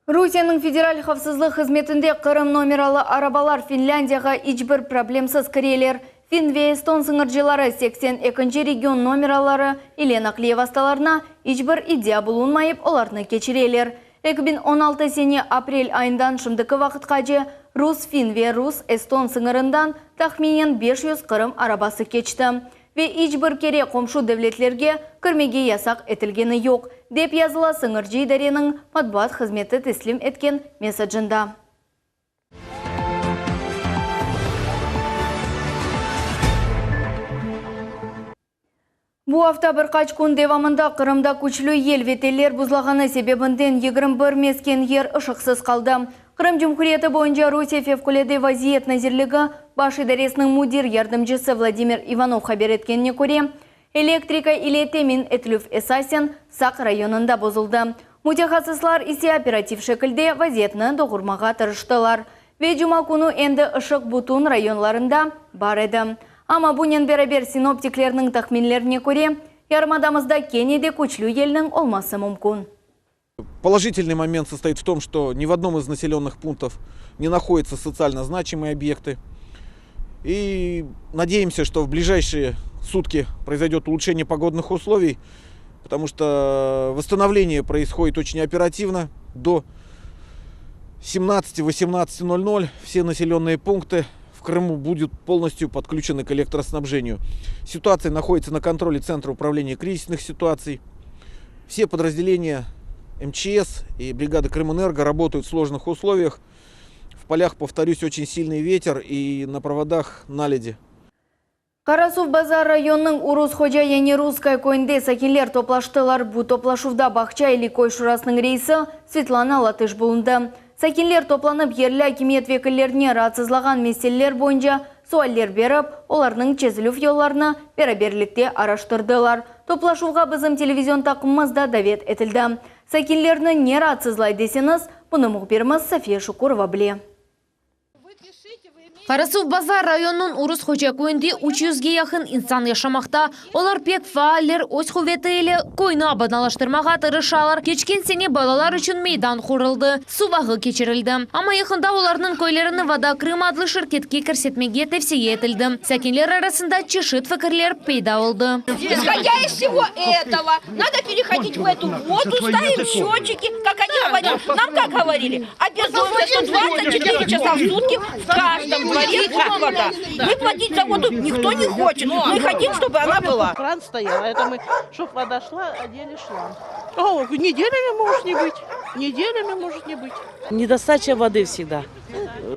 Speaker 1: Rusiyeniñ Federal havfsızlıq hızmetinde Qırım nomeralı arabalar Finlândiyağa iç bir problemsiz kireler. Fin ve eston sıñırcıları seksen ekinci region nomeraları ile naqliye vastalarına iç bir iddia bulunmayıp olarnı keçireler. 2016 sene aprel ayından şimdiki vaqıtqace rus-fin ve rus-eston sıñırından tahminen 500 Qırım arabası keçti. Ve iç bir kere qomşu devletlerge kirmege yasaq etilgeni yoq, dep yazıla sıñırcı idareniñ matbuat hızmeti teslim etken mesacında. Bu afta bir qaç kün devamında Qırımda küçlü yel ve teller buzlağanı sebebinden 21 mesken yer ışıqsız qaldı. Qırım Cumhuriyeti boyunca Rusiye Fevqulâde vaziyet nazirligi Baş idaresiniñ müdir yardımcısı Vladimir İvanov haber etkenine köre, elektrika ile temin etilüv esasen Saq rayonında bozuldı. Mütehassıslar ise operativ şekilde vaziyetni doğurmağa tırıştılar. Ve cuma künü endi ışıq bütün rayonlarında bar edi. Amma bunen beraber sinoptiklerniñ tahminlerine köre, yarımadamızda kene de küçlü yelniñ olması mümkün.
Speaker 22: Положительный момент состоит в том, что ни в одном из населенных пунктов не находятся социально значимые объекты. И надеемся, что в ближайшие сутки произойдет улучшение погодных условий, потому что восстановление происходит очень оперативно. До 17-18.00 все населенные пункты в Крыму будут полностью подключены к электроснабжению. Ситуация находится на контроле Центра управления кризисных ситуаций. Все подразделения МЧС и бригады Крымэнерго работают в сложных условиях. В полях, повторюсь, очень сильный ветер и на проводах наледи.
Speaker 1: Qarasuvbazar rayonınıñ Urus Hoca yani Russkoye köyünde sakinler toplaştılar. Bu toplaşuvda Bağça Eli köy şurasınıñ reisi Svetlana Latış bulundı. Sakinler toplanıp, yerli akimiyet vekillerine raatsızlağan meseleler boyunca sualler berip, olarnıñ çezilüv yollarını beraberlikte araştırdılar. Toplaşuvğa bizim televizion taqımımız da davet etildi. Sakinlerni ne raatsızlay deseñiz, bunı mühbirimiz Safiye Şukurova bile.
Speaker 2: Qarasuvbazar rayonınıñ Urus Hoca köyünde üç yüzge yaqın insan yaşamaqta. Olar pek faaller, öz quveti ile köyni abadanlaştırmağa tırışalar. Keçken sene balalar içün meydan quruldı, suv ağı keçirildi. Amma yaqında olarnıñ köylerini Voda Krıma adlı şirketke kirsetmege tevsiye etildi. Sakinler arasında çeşit fikirler peyda oldı.
Speaker 23: Ishodâ iz vsego etogo, nado perehodit v etu vodu, stavim şçötçiki, kak oni govorât. Nam kak govorili? Obâzuyemsâ, çto 24 çasa v sutki v každom dvore budet voda. Mı platit za vodu nikto ne hoçet, mı hotim, çtobı ona bıla.
Speaker 24: Kran stoyal, a eto mı, şob voda şla, odeli şlanг. O, nedelâmi možet ne bıt.
Speaker 7: Неделями может не быть.
Speaker 8: Недостача воды всегда.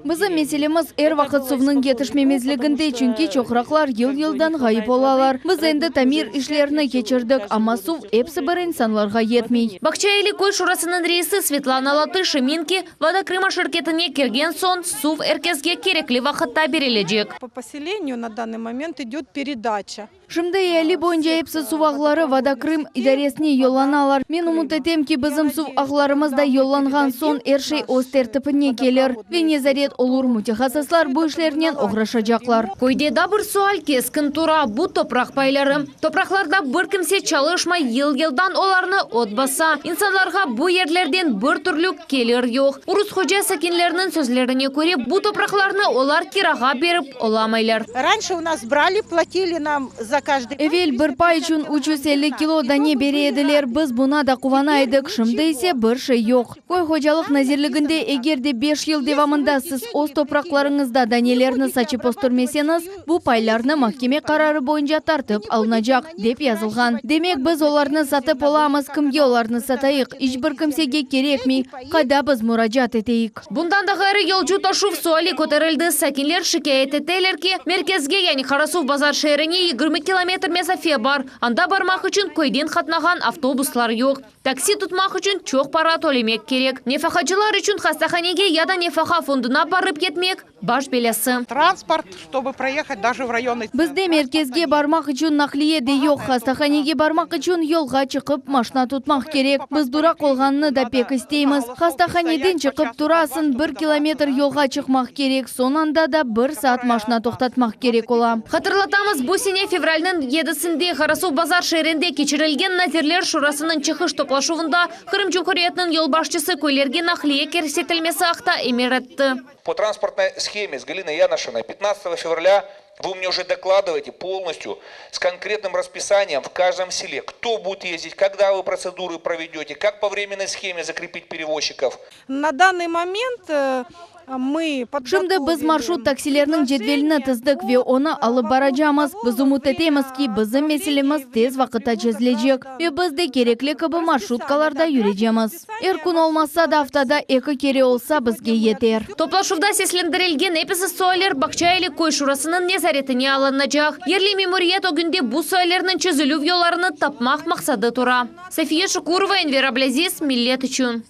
Speaker 1: Bizim meselemiz er vaqıt suvnıñ yetişmemezliginde, çünki çoqraqlar yıl-yıldan ğayıp olalar. Biz endi tamir işlerini keçirdik, amma suv episi bir insanlarğa yetmey.
Speaker 2: Bağça-Eli köy şurasınıñ reisi Svetlana Latış emin ki, Voda Krıma şirketine kirgen soñ, suv er kesge kerekli vaqıtta berilecek.
Speaker 9: По поселению на данный момент идет передача.
Speaker 1: Şimdi eali boyunca episi suv ağları Voda Krım idaresine yollanalar. Men ümüt etem ki, bizim suv ağlarımız da yollanğan soñ er şey öz tertipine kelir ve nezaret olur, mütehassıslar bu işlernen oğraşacaqlar.
Speaker 2: Köyde daa bir sual keskin tura, bu topraq payları. Topraqlarda bir kimse çalışmay, yıl-yıldan olarnı ot basa. İnsanlarğa bu yerlerden bir türlü kelir yoq. Urus-Hoca sakinleriniñ sözlerine köre, bu topraqlarnı olar kirağa berip olamaylar.
Speaker 9: Раньше у нас брали, платили нам за каждый.
Speaker 1: Evel bir pay içün 350 kilo dane bere ediler, biz buña da quvana edik, şimdi ise bir şey yoq. Köy hocalıq nazirliginde eger de beş yıl devamında siz öz topraqlarıñızda danelerni saçıp östürmeseñiz, bu paylarnı mahkeme qararı boyunca tartıp alınacaq, dep yazılğan. Demek, biz olarnı satıp olamız, kimge olarnı satayıq, iç bir kimsege kerekmey, qayda biz muracaat eteyik?
Speaker 2: Bundan da ğayrı, yolcu taşuv suali köterildi. Sakinler şikâyet eteler ki, merkezge, yani Qarasuvbazar şeerine 20 kilometr mesafe bar, anda barmaq içün köyden qatnağan avtobuslar yoq. Taksi tutmaq içün çoq para tölemek kerek. Nefaqacılar içün hastahanege ya da nefaqa fonduna barıp yetmek, baş belâsı.
Speaker 9: Транспорт, чтобы проехать даже в районный
Speaker 1: Bizde merkezge barmaq içün naqliye de yoq, hastahanege barmaq içün yolğa çıqıp maşna tutmaq kerek. Biz duraq olğanını da pek isteymiz. Hastahaneden çıqıp turasıñ, bir kilometr yolğa çıqmaq kerek, soñ anda da bir saat maşna toqtatmaq kerek ola.
Speaker 2: Hatırlatamız, bu sene fevralniñ yedisinde Qarasuvbazar şeerinde keçirilgen Nazirler Şurasınıñ çıqış toplaşuvında Qırım Cumhuriyetiniñ yolbaşçısı köylerge naqliye kirsetilmesi aqta emir etti.
Speaker 24: По транспортной схеме с Галиной Яношиной 15 февраля вы мне уже докладываете полностью с конкретным расписанием в каждом селе, кто будет ездить, когда вы процедуры проведете, как по временной схеме закрепить перевозчиков.
Speaker 9: На данный момент э, мы
Speaker 1: Şimdi biz marşrut taksilerniñ cedvelini tizdik ve onı alıp baracamız. Biz ümüt etemiz ki, bizim meselemiz tez vaqıtta çezilecek ve biz de kerekli kibi marşrutkalarda yürecemiz. Er kün olmasa da, aftada eki kere olsa, bizge yeter.
Speaker 2: Toplaşuvda seslendirilgen episi sualler Bağça-Eli köy şurasınıñ nezaretine alınacaq. Yerli memuriyet ögünde bu suallerniñ çezilüv yollarını tapmaq maqsadı tura. Safiye Şukurova, Enver Ablâziz, Millet içün.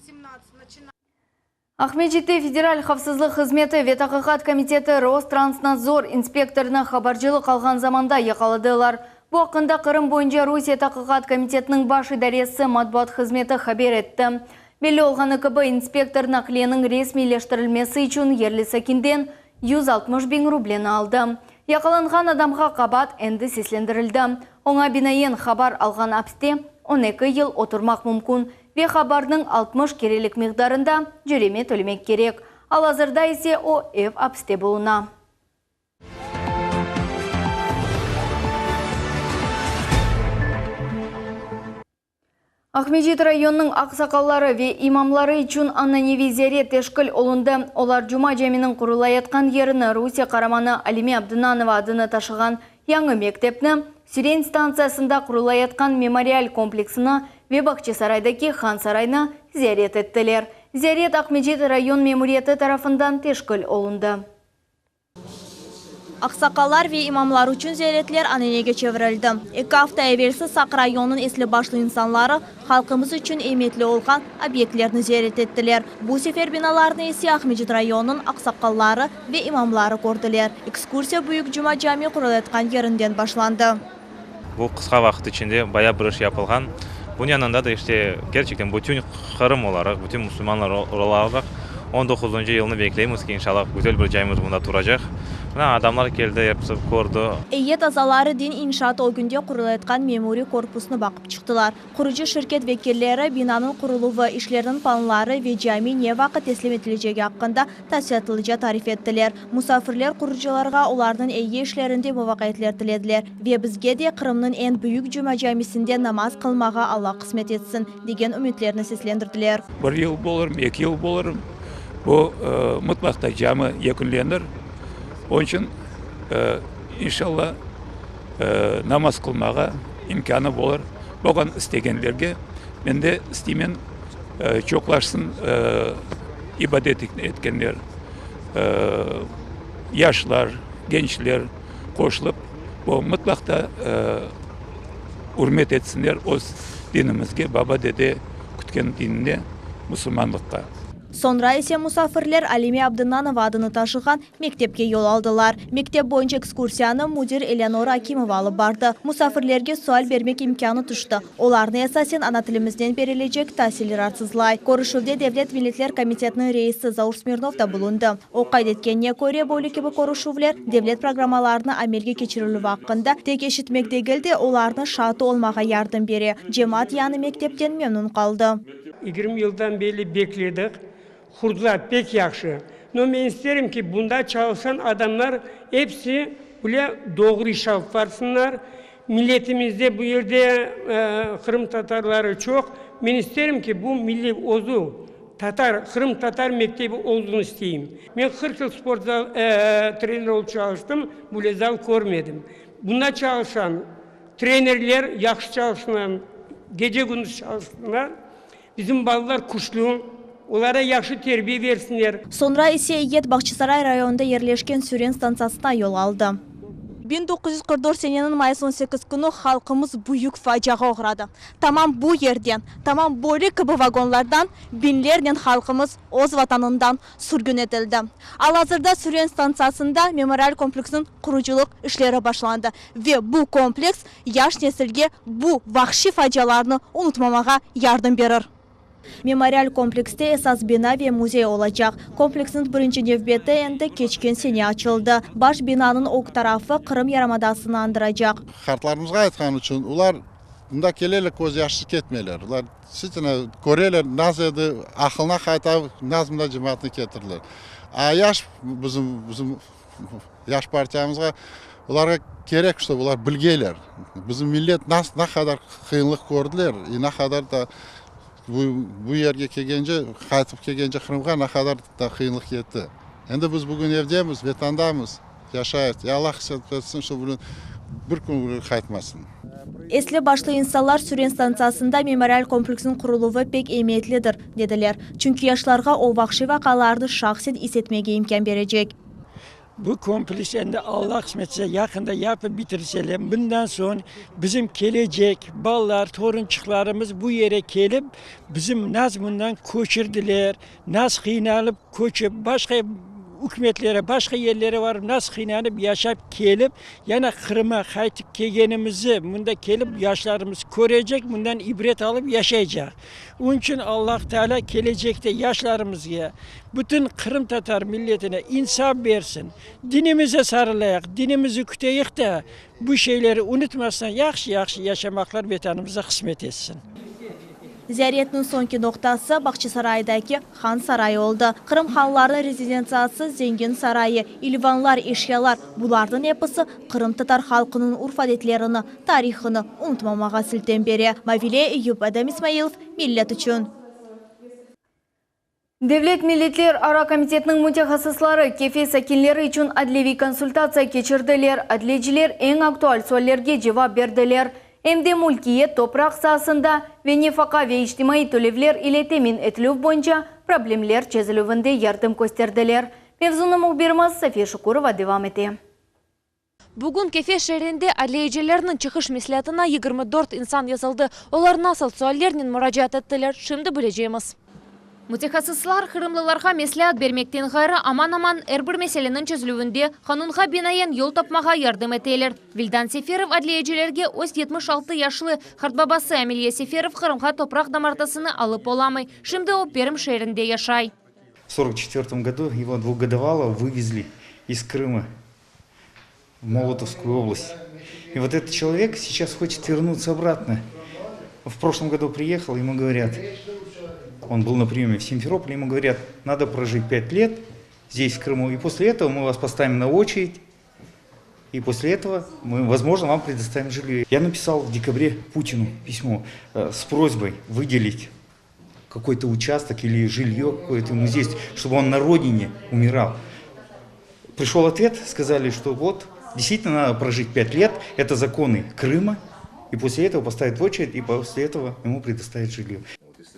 Speaker 1: Aqmescitte Federal havfsızlıq hızmeti ve Taqiqat komiteti Rostransnadzor inspektorını habarcılıq alğan zamanda yaqaladılar. Bu aqqında Qırım boyunca Rusiye Taqiqat komitetiniñ baş idaresi matbuat hızmeti haber etti. Belli olğanı kibi, inspektor naqliyeniñ resmiyleştirilmesi içün yerli sakinden 160 biñ rubleni aldı. Yaqalanğan adamğa qabaat endi seslendirildi. Oña binaen, habar alğan apiste 12 yıl oturmaq mümkün ve habarnıñ 60 kerelik miqdarında cöreme tölemek kerek. Al-azırda ise o ev apiste buluna. Aqmescit rayonınıñ aqsaqalları ve imamları içün ananeviy ziyaret teşkil olundı. Olar Cuma caminiñ qurulayatqan yerini, Rusiye qaramanı Alime Abdınanova adını taşığan yañı mektepni, Süren stantsiyasında qurulayatqan memorial kompleksini ve Bağçasaraydaki Han saraynı ziyaret ettiler. Ziyaret Aqmescit rayon memuriyeti tarafından teşkil olundı.
Speaker 25: Aqsaqallar ve imamlar içün ziyaretler ananege çevirildi. Eki afta evelsi Saq rayonınıñ esli-başlı insanları halqımız içün emiyetli olğan obyektlerni ziyaret ettiler. Bu sefer binalarnı ise Aqmescit rayonınıñ aqsaqalları ve imamları kördiler. Ekskursiya Büyük Cuma cami qurulayatqan yerinden başlandı.
Speaker 26: Bu qısqa vaqıt içinde bayağı bir iş yapılğan. Bunıñ yanında da işte kerçekten bütün Qırım olaraq, bütün musulmanlar olaraq on doquzıncı yılnı bekleymiz ki, inşallah güzel bir camimiz mında turacaq. Mına adamlar keldi, episi kördi.
Speaker 25: Eyyet azaları din inşaatı ögünde qurulayatqan memuriy korpusnı baqıp çıqtılar. Qurucı şirket vekilleri binanıñ quruluvı, işlerniñ planları ve cami ne vaqıt teslim etilecegi aqqında tafsilâtlıca tarif ettiler. Musafirler qurucılarğa olarnıñ eyi işlerinde muvafaqiyetler tilediler ve bizge de Qırımnıñ eñ büyük Cuma camisinde namaz qılmağa Alla qısmet etsin, degen ümütlerini seslendirdiler.
Speaker 27: Bir yıl bolurmı, eki yıl bolurmı, bu mıtlaq ta cami yekünlenir. Onıñ içün, inşalla, namaz qılmağa imkânı bolur. Boğan istegenlerge men de isteymen. Çoqlaşsın ibadet etkenler, yaşlar, gençler qoşulıp, bu mıtlaq da ürmet etsinler öz dinimizge, baba-dede kütken dinine, musulmanlıqqa.
Speaker 25: Soñra ise musafirler Alime Abdınanova adını taşığan mektepke yol aldılar. Mektep boyunca ekskursiyanı müdir Eleonora Akimova alıp bardı. Musafirlerge sual bermek imkânı tüşti. Olarnı esasen ana tilimizden berilecek tasil raatsızlay. Körüşüvde Devlet milletler komitetiniñ reisi Zaur Smirnov da bulundı. O qayd etkenine köre, böyle kibi körüşüvler devlet programmalarını amelge keçirilüvi aqqında tek eşitmek degil de, olarnıñ şaatı olmağa yardım bere. Cemaat yañı mektepten memnün qaldı.
Speaker 6: 20 yıldan berli bekledik. Qurdılar, pek yahşı. No, men isterim ki, bunda çalışan adamlar episi bile doğru iş alıp barsınlar. Milletimizde bu yerde qırımtatarları çoq. Men isterim ki, bu milliy özü tatar, qırımtatar mektebi olsun isteyim. Men 40 yıl sport zal treneri olıp çalıştım, böyle zal körmedim. Bunda çalışan trenerler yahşı çalışsınlar, gece-gündüz çalışsınlar. Bizim balalar küçlü, olara yahşı terbiye bersinler.
Speaker 25: Soñra ise eyyet Bağçasaray rayonında yerleşken Süren stantsiyasına yol aldı. 1944 seneniñ mayıs 18 künü halqımız büyük faciağa oğradı. Tamam bu yerden, tamam böyle kibi vagonlardan biñlernen halqımız öz Vatanından sürgün etildi. Al-azırda Süren stantsiyasında memorial kompleksiniñ qurucılıq işleri başlandı ve bu kompleks yaş nesilge bu vahşiy facialarnı unutmamağa yardım berir. Memorial komplekste esas bina ve müzey olacaq. Kompleksniñ birinci nevbeti endi keçken sene açıldı. Baş binanıñ ög tarafı Qırım yarımadasını añdıracaq.
Speaker 18: Qartlarımızğa aytqan içün, olar mında keleler, köz yaşsız ketmeyler. Olar действительно köreler, naz edi, aqılına qayta, naz mında cemaatnı ketirdiler. A yaş bizim, bizim yaş partiyamızğa olarğa kerek, ştob olar bilgeyler, bizim millet nas, na qadar qıyınlıq kördiler i na qadar da bu, bu yerge kelgence, qaytıp kelgence Qırımğa na qadar da qıyınlıq yetti. Endi biz bugün evdemiz, Vetandamız, yaşayıq. Ya Allah qısmet etsin, ştob bir kün qaytmasın.
Speaker 25: Esli-başlı insanlar Süren stantsiyasında memorial kompleksniñ quruluvı pek emiyetlidir, dediler. Çünki yaşlarğa o vahşiy vaqialarnı şahsen is etmege imkân berecek.
Speaker 6: Bu kompleks endi Alla qısmet etse yaqında yapıp bitirseler, bundan soñ bizim kelecek balalar, torunçıqlarımız bu yere kelip, bizim naz bundan köçürdiler, naz qıynalıp köçip başqa ükümetlere, başqa yerlere barıp naz qıynanıp yaşap kelip, yana Qırım'a qaytıp kelgenimizi mında kelip yaşlarımız körecek, bundan ibret alıp yaşaycaq. Onıñ içün Allah Teala kelecekte yaşlarımızğa, bütün qırımtatar milletine insaf bersin. Dinimize sarılayıq, dinimizi küteyik de, bu şeyleri unutmasdan yahşı-yahşı yaşamaqlar Vetanımıza qısmet etsin.
Speaker 25: Ziyaretniñ soñki noqtası Bağçasaraydaki Han sarayı oldı. Qırım hanlarınıñ rezidentsiyası, zengin sarayı, ilvanlar, eşyalar, bularnıñ episi qırımtatar halqınıñ urf-adetlerini, tarihını unutmamağa siltem bere. Mavile Eyüp, Edem İsmailov, Millet içün.
Speaker 1: Devlet milletlerara komitetiniñ mütehassısları Kefe sakinleri içün adliyeviy konsultatsiya keçirdiler. Adliyeciler eñ aktual suallerge cevap berdiler. Em de mülkiyet, topraq saasında ve nefaqa ve içtimaiy tölevler ile temin etilüv boyunca problemler çezilüvinde yardım kösterdiler. Mevzunı mühbirimiz Safiye Şukurova devam ete.
Speaker 2: Bugün Kefe şeerinde adliyecilerniñ çıqış mesleatına 24 insan yazıldı. Olar nasıl suallernen muracaat ettiler, şimdi bilecemiz. Mütehassıslar qırımlılarğa mesleat bermekten ğayrı, aman-aman er bir meseleniñ çezilüvinde qanunğa binaen yol tapmağa yardım eteler. Vildan Seferov adliyecilerge öz 76 yaşlı qartbabası Ameliya Seferov Qırımğa topraq damartısını alıp olamay. Şimdi o Perm şeerinde yaşay.
Speaker 7: В сорок четвертом году его двухгодовалого вывезли из Крыма в Молотовскую область. И вот этот человек сейчас хочет вернуться обратно. В прошлом году приехал, ему говорят, он был на приеме в Симферополе, ему говорят, надо прожить 5 лет здесь, в Крыму, и после этого мы вас поставим на очередь, и после этого мы, возможно, вам предоставим жилье. Я написал в декабре Путину письмо с просьбой выделить какой-то участок или жилье какое-то ему здесь, чтобы он на родине умирал. Пришел ответ, сказали, что вот, действительно надо прожить 5 лет, это законы Крыма, и после этого поставят в очередь, и после этого ему предоставят жилье.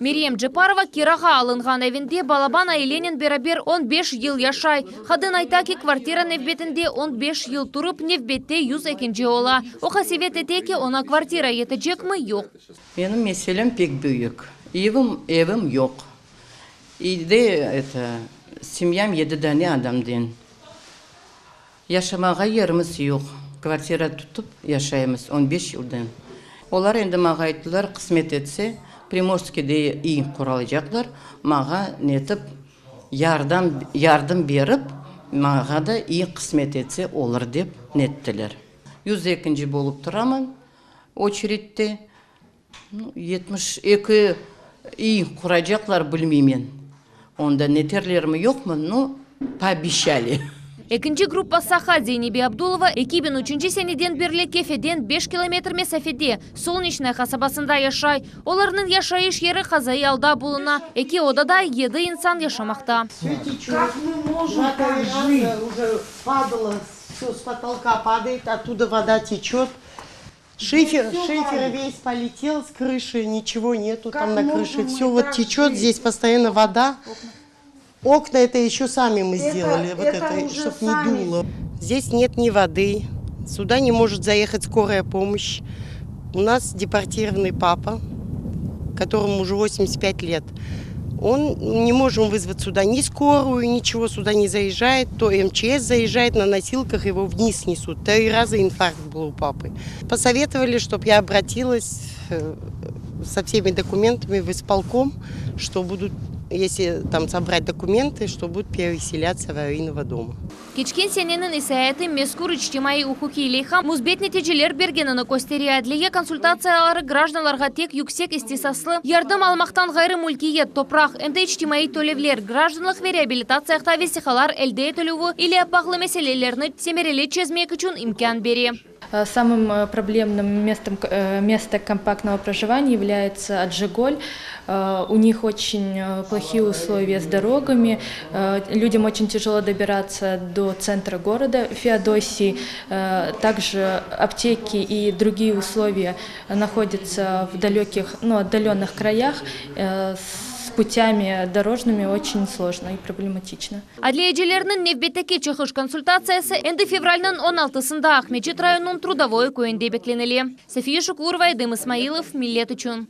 Speaker 2: Meryem Ceparova kirağa alınğan evinde balaban ailenen beraber on beş yıl yaşay. Qadın ayta ki, kvartira nevbetinde on beş yıl turıp, nevbette 102-nci ola. O qasevet ete ki, oña kvartira yetecekmi, yoq.
Speaker 5: Menim meselem pek büyük. Evim, evim yoq. Evde это, семьям yedi dane adamdan. Yaşamağa yerimiz yoq. Kvartira tutıp yaşaymız 15 yıldan. Olar endi maña ayttılar, qısmet etse, Primorskiyde üy quracaqlar, maña netip yardım, yardım berip, maña da üy qısmet etse olur dep nettiler. 102-nci bolıp turaman очередьте. Ну, 72 üy quracaqlar bilmeymen. Onda neterlermi yoqmı, ну, пообещали.
Speaker 2: Ekinci gruppa saqat Zeynebi Abdulova 2003 seneden berli Kefeden 5 kilometr mesafede Solneçnaya qasabasında yaşay. Olarnıñ yaşayış yeri qazaiy alda buluna. Eki odada 7 insan yaşamaqta.
Speaker 10: Как мы можем так жить?
Speaker 11: Уже падало, все с потолка падает, оттуда вода течет. Шифер,
Speaker 10: всё
Speaker 11: шифер
Speaker 10: валит.
Speaker 11: весь полетел с крыши, ничего нету
Speaker 10: Как
Speaker 11: там на
Speaker 10: можем
Speaker 11: крыше.
Speaker 10: мы
Speaker 11: Все вот
Speaker 10: так
Speaker 11: течет,
Speaker 10: жить?
Speaker 11: здесь постоянно вода. Окна это еще сами мы
Speaker 10: Это-
Speaker 11: сделали, вот
Speaker 10: это
Speaker 11: это,
Speaker 10: уже
Speaker 11: чтобы не
Speaker 10: сами.
Speaker 11: дуло. Здесь нет ни воды, сюда не может заехать скорая помощь. У нас депортированный папа, которому уже 85 лет. Он не можем вызвать сюда ни скорую, ничего сюда не заезжает. То МЧС заезжает на носилках, его вниз несут. Три раза инфаркт был у папы. Посоветовали, чтобы я обратилась э, со всеми документами в исполком, что будут, если там собрать документы, что будут переселяться в аварийного дома.
Speaker 2: Keçken seneniñ isaatı mezkür içtimaiy uquqiy leyha müsbet neticeler bergenini köstere. Adliye konsultatsiyaları grajdanlarğa tek yüksek ihtisaslı yardım almaqtan ğayrı mülkiyet, topraq, em de içtimaiy tölevler, grajdanlıq ve reabilitatsiya aqta vesiqalar elde etilüvi ile bağlı meselelerni semereli çezmek içün imkân bere.
Speaker 12: Э, Самым э, проблемным местом, э, место компактного проживания является Аджиголь. Э, У них очень э, плохие условия с дорогами, э, людям очень тяжело добираться до центра города Феодосии. Э, Также аптеки и другие условия находятся в далеких, ну, отдаленных краях. Э, С путями дорожными очень сложно и проблематично.
Speaker 2: Adliyecilerniñ nevbetteki çıqış konsultatsiyası endi fevralniñ 16-sında Aqmescit rayonınıñ Trudovoy köyünde beklenile. Safiye Şukurova, Edem İsmailov, Millet içün.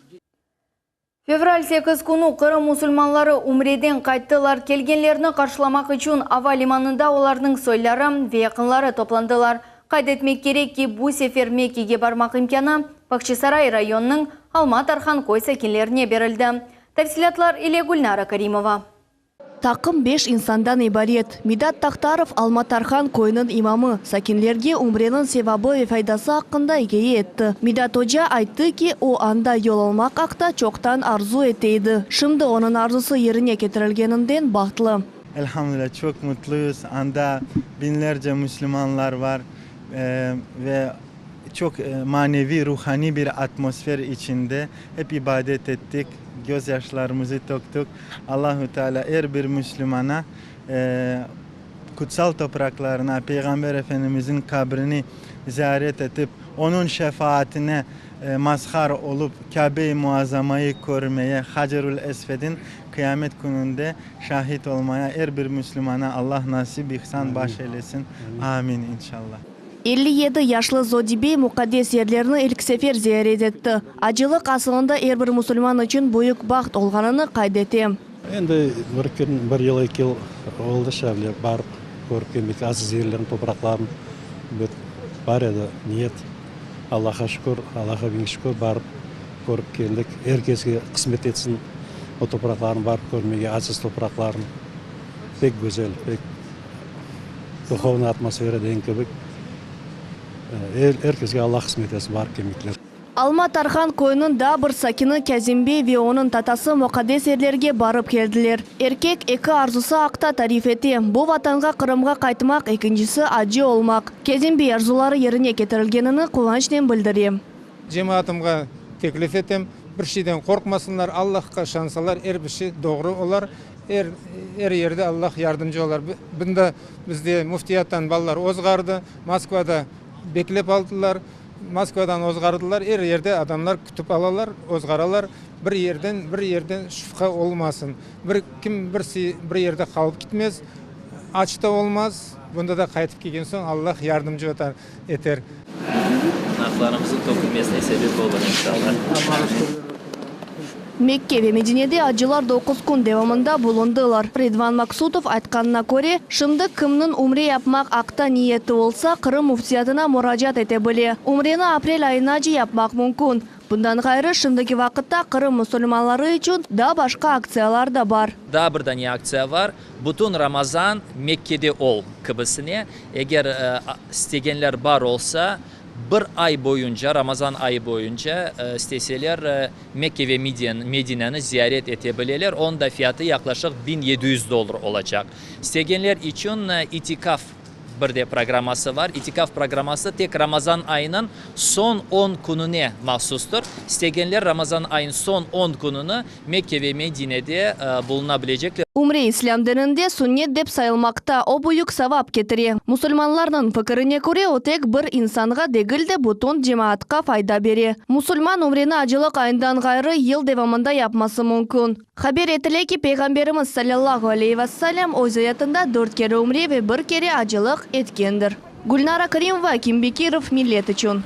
Speaker 1: Fevral 8 künü Qırım musulmanları Ümreden qayttılar. Kelgenlerni qarşılamaq içün ava limanında olarnıñ soyları ve yaqınları toplandılar. Qayd etmek kerek ki, bu sefer Mekkege barmaq imkânı Bağçasaray rayonınıñ Alma Tarhan köy sakinlerine berildi. Tafsilâtlar ile Gülnara Karimova.
Speaker 25: Taqım beş insandan ibaret. Midat Taqtarov Alma Tarhan köyüniñ imamı. Sakinlerge ümreniñ sevabı ve faydası aqqında ikâye etti. Midat oca ayttı ki, o anda yol almaq aqta çoqtan arzu ete edi. Şimdi onıñ arzusı yerine ketirilgeninden bahtlı.
Speaker 13: Elhamdülillah çok mutluyuz. Anda binlerce Müslümanlar var Ee, ve çok e, manevi, ruhani bir atmosfer içinde hep ibadet ettik, gözyaşlarımızı töktük. Allahu Teala er bir Müslümana e, kutsal topraklarına, Peygamber Efendimizin kabrini ziyaret etip, onun şefaatine e, mazhar olup Kabe-i Muazzamayı körmeye, Hacerül Esvedin kıyamet kününde şahit olmaya er bir Müslümana Allah nasip ihsan baş eylesin. Amin inşallah.
Speaker 25: 57 yaşlı Zodibey muqaddes yerlerni ilk sefer ziyaret etti. Acılıq asılında er bir musulman içün büyük baht olğanını qayd ete.
Speaker 15: Endi bir kün, bir yıl, eki yıl oldı şöyle barıp körip kelmek aziz yerlerin, topraqların bar edi niyet. Allahqa şükür, Allahqa biñ şükür barıp körip keldik. Er keske qısmet etsin o topraqlarnı barıp körmege, aziz topraqların. Pek güzel, pek духовный атмосфера degen kibi. Er keske Allah qısmet etsin barıp kelmekler.
Speaker 25: Alma Tarhan köyüniñ daa bir sakini Kazim bey ve onıñ tatası muqaddes yerlerge barıp keldiler. Erkek eki arzusı aqta tarif ete. Bu vatanğa Qırımğa qaytmaq, ekincisi acı olmaq. Kazim bey arzuları yerine ketirilgenini quvançnen bildire.
Speaker 16: Cemaatımğa teklif etem, bir şeyden qorqmasınlar, Allahqa işansalar, er bir şey doğru olar, er, er yerde Allah yardımcı olar. Bunda bizde müftiyattan balalar ozğardı, Moskvada beklep aldılar. Moskvadan ozğardılar, er yerde adamlar kütip alalar, ozğaralar, bir yerden, bir yerden şübhe olmasın, bir kim birisi bir yerde qalıp kitmez, aç da olmaz, bunda da qaytıp kelgen soñ Allah yardımcı eter.
Speaker 3: Tırnaqlarımıznıñ tökülmesine sebep olur, inşallah.
Speaker 25: Mekke ve Medinede acılar doquz kün devamında bulundılar. Ridvan Maksutov aytqanına köre, şimdi kimniñ ümre yapmaq aqta niyeti olsa, Qırım Müftiyatına muracaat ete bile. Ümreni aprel ayınace yapmaq mümkün. Bundan ğayrı, şimdiki vaqıtta Qırım musulmanları içün daa başqa aktsiyalar da bar.
Speaker 3: Daa bir dane aktsiya bar, Bütün Ramazan Mekkede ol kibisine. Eger istegenler bar olsa, bir ay boyunca, Ramazan ayı boyunca isteseler, Mekke ve Medineni ziyaret ete bileler. Onıñ da fiyatı yaqlaşıq 1700 dollar olacaq. İstegenler içün itikaf bir de programması bar. İtikaf programması tek Ramazan ayınıñ soñ on kününe mahsustır. İstegenler Ramazan ayınıñ soñ on kününi Mekke ve Medinede buluna bilecekler.
Speaker 25: Ümre İslâm dininde sünnet dep sayılmaqta, o büyük savap ketire. Musulmanlarnıñ fikirine köre, o tek bir insanğa degil de, bütün cemaatqa fayda bere. Musulman ümreni acılıq ayından ğayrı yıl devamında yapması mümkün. Haber etile ki, Peyğamberimiz salâllahu aleyhi ve sellem öz ayatında dört kere ümre ve bir kere acılıq etkendir. Gülnara Kerimova, Akim Bekirov, Millet içün.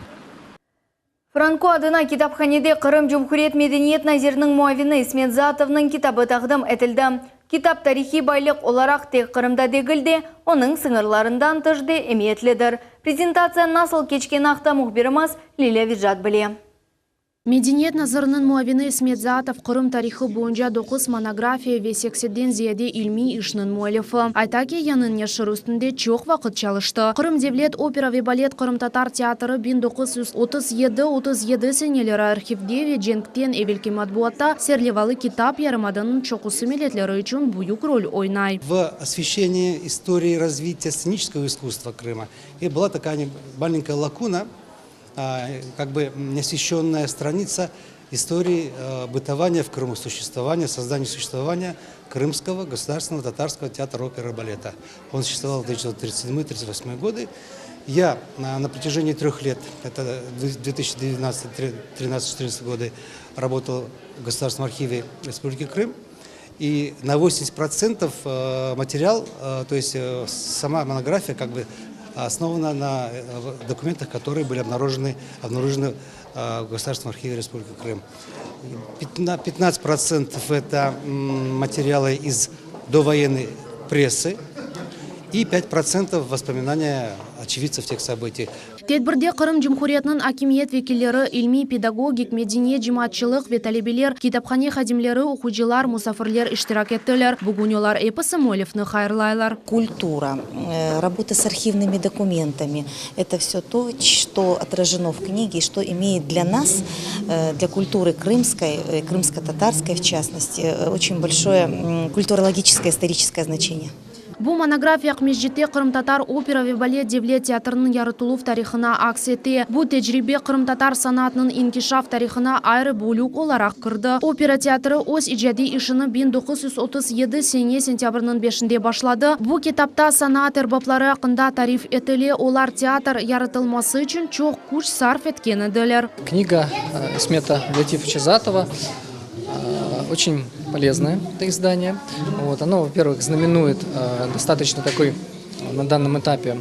Speaker 1: Franko adına kitaphanede Qırım Cumhuriyet medeniyet naziriniñ muavini İsmet Zaatovnıñ kitabı taqdim etildi. Kitap tarihiy baylıq olaraq tek Qırımda degil de, onıñ sıñırlarından tış de emiyetlidir. Prezentatsiya nasıl keçkeni aqta mühbirimiz Lilâ Vicat bile.
Speaker 2: Medeniyet naziriniñ muavini İsmet Zaatov Qırım tarihı boyunca doquz monografiya ve seksenden ziyade ilmiy işniñ müellifi. Ayta ki, yañı neşir üstünde çoq vaqıt çalıştı. Qırım devlet opera ve balet qırımtatar teatrı 1937-37 seneleri arhivde ve cenkten evelki matbuatta serlevalı kitap yarımadanıñ çoqusı milletleri içün büyük rol oynay.
Speaker 4: В освещении истории развития сценического искусства Крыма и была такая маленькая лакуна, как бы неосвещенная страница истории бытования в Крыму, существования, создания существования Крымского государственного татарского театра оперы и балета. Он существовал в 1937-1938 годы. Я на протяжении трех лет, это 2012, 13, 14 годы, работал в Государственном архиве Республики Крым. И на 80% материал, то есть сама монография как бы основана на документах, которые были обнаружены, обнаружены в Государственном архиве Республики Крым. 15% это материалы из довоенной прессы и 5% воспоминания очевидцев тех событий.
Speaker 2: Tedbirde Qırım Cumhuriyetiniñ akimiyet vekilleri, ilmiy, pedagogik, medeniyet cemaatçılıq ve talebeler, kitaphane hadimleri, oquyıcılar, musafirler iştirak ettiler. Bugün olar episi müellifni hayırlaylar.
Speaker 14: Культура, работа с архивными документами – это все то, что отражено в книге и что имеет для нас, для культуры крымской, крымско-татарской в частности, очень большое культурологическое, историческое значение.
Speaker 2: Bu monografiya Aqmescitte Qırımtatar opera ve balet devlet teatriniñ yaratıluv tarihına aks ete. Bu tecribe qırımtatar sanatınıñ inkişaf tarihına ayrı bölük olaraq kirdi. Opera teatri öz icadiy işini 1937 sene sentâbrniñ beşinde başladı. Bu kitapta sanaat erbapları aqqında tarif etile, olar teatr yaratılması içün çoq küç sarf etken ediler.
Speaker 17: Книга Исмета Лятифовича Затова очень полезное это издание. Вот, оно, во-первых, знаменует достаточно такой на данном этапе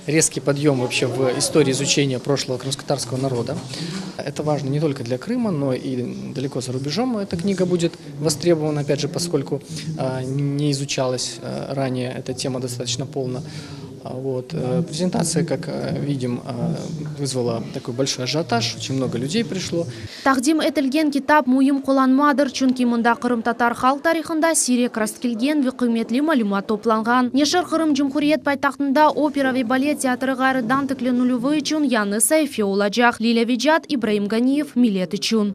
Speaker 17: резкий подъем вообще в истории изучения прошлого крымско-татарского народа. Это важно не только для Крыма, но и далеко за рубежом эта книга будет востребована, опять же, поскольку не изучалась ранее эта тема достаточно полно. Вот. Презентация, как видим, вызвала такой большой ажиотаж, очень много людей пришло.
Speaker 2: Taqdim etilgen kitap müim qullanmadır, çünki mında qırımtatar halq tarihında siyrek rastkelgen ve qıymetli malümat toplanğan. Neşir Qırım Cumhuriyet paytahtında opera ve balet teatri ğayrıdan tiklenilüvi içün yañı saife olacaq. Lilâ Vecat, İbraim Ganiyev, Millet içün.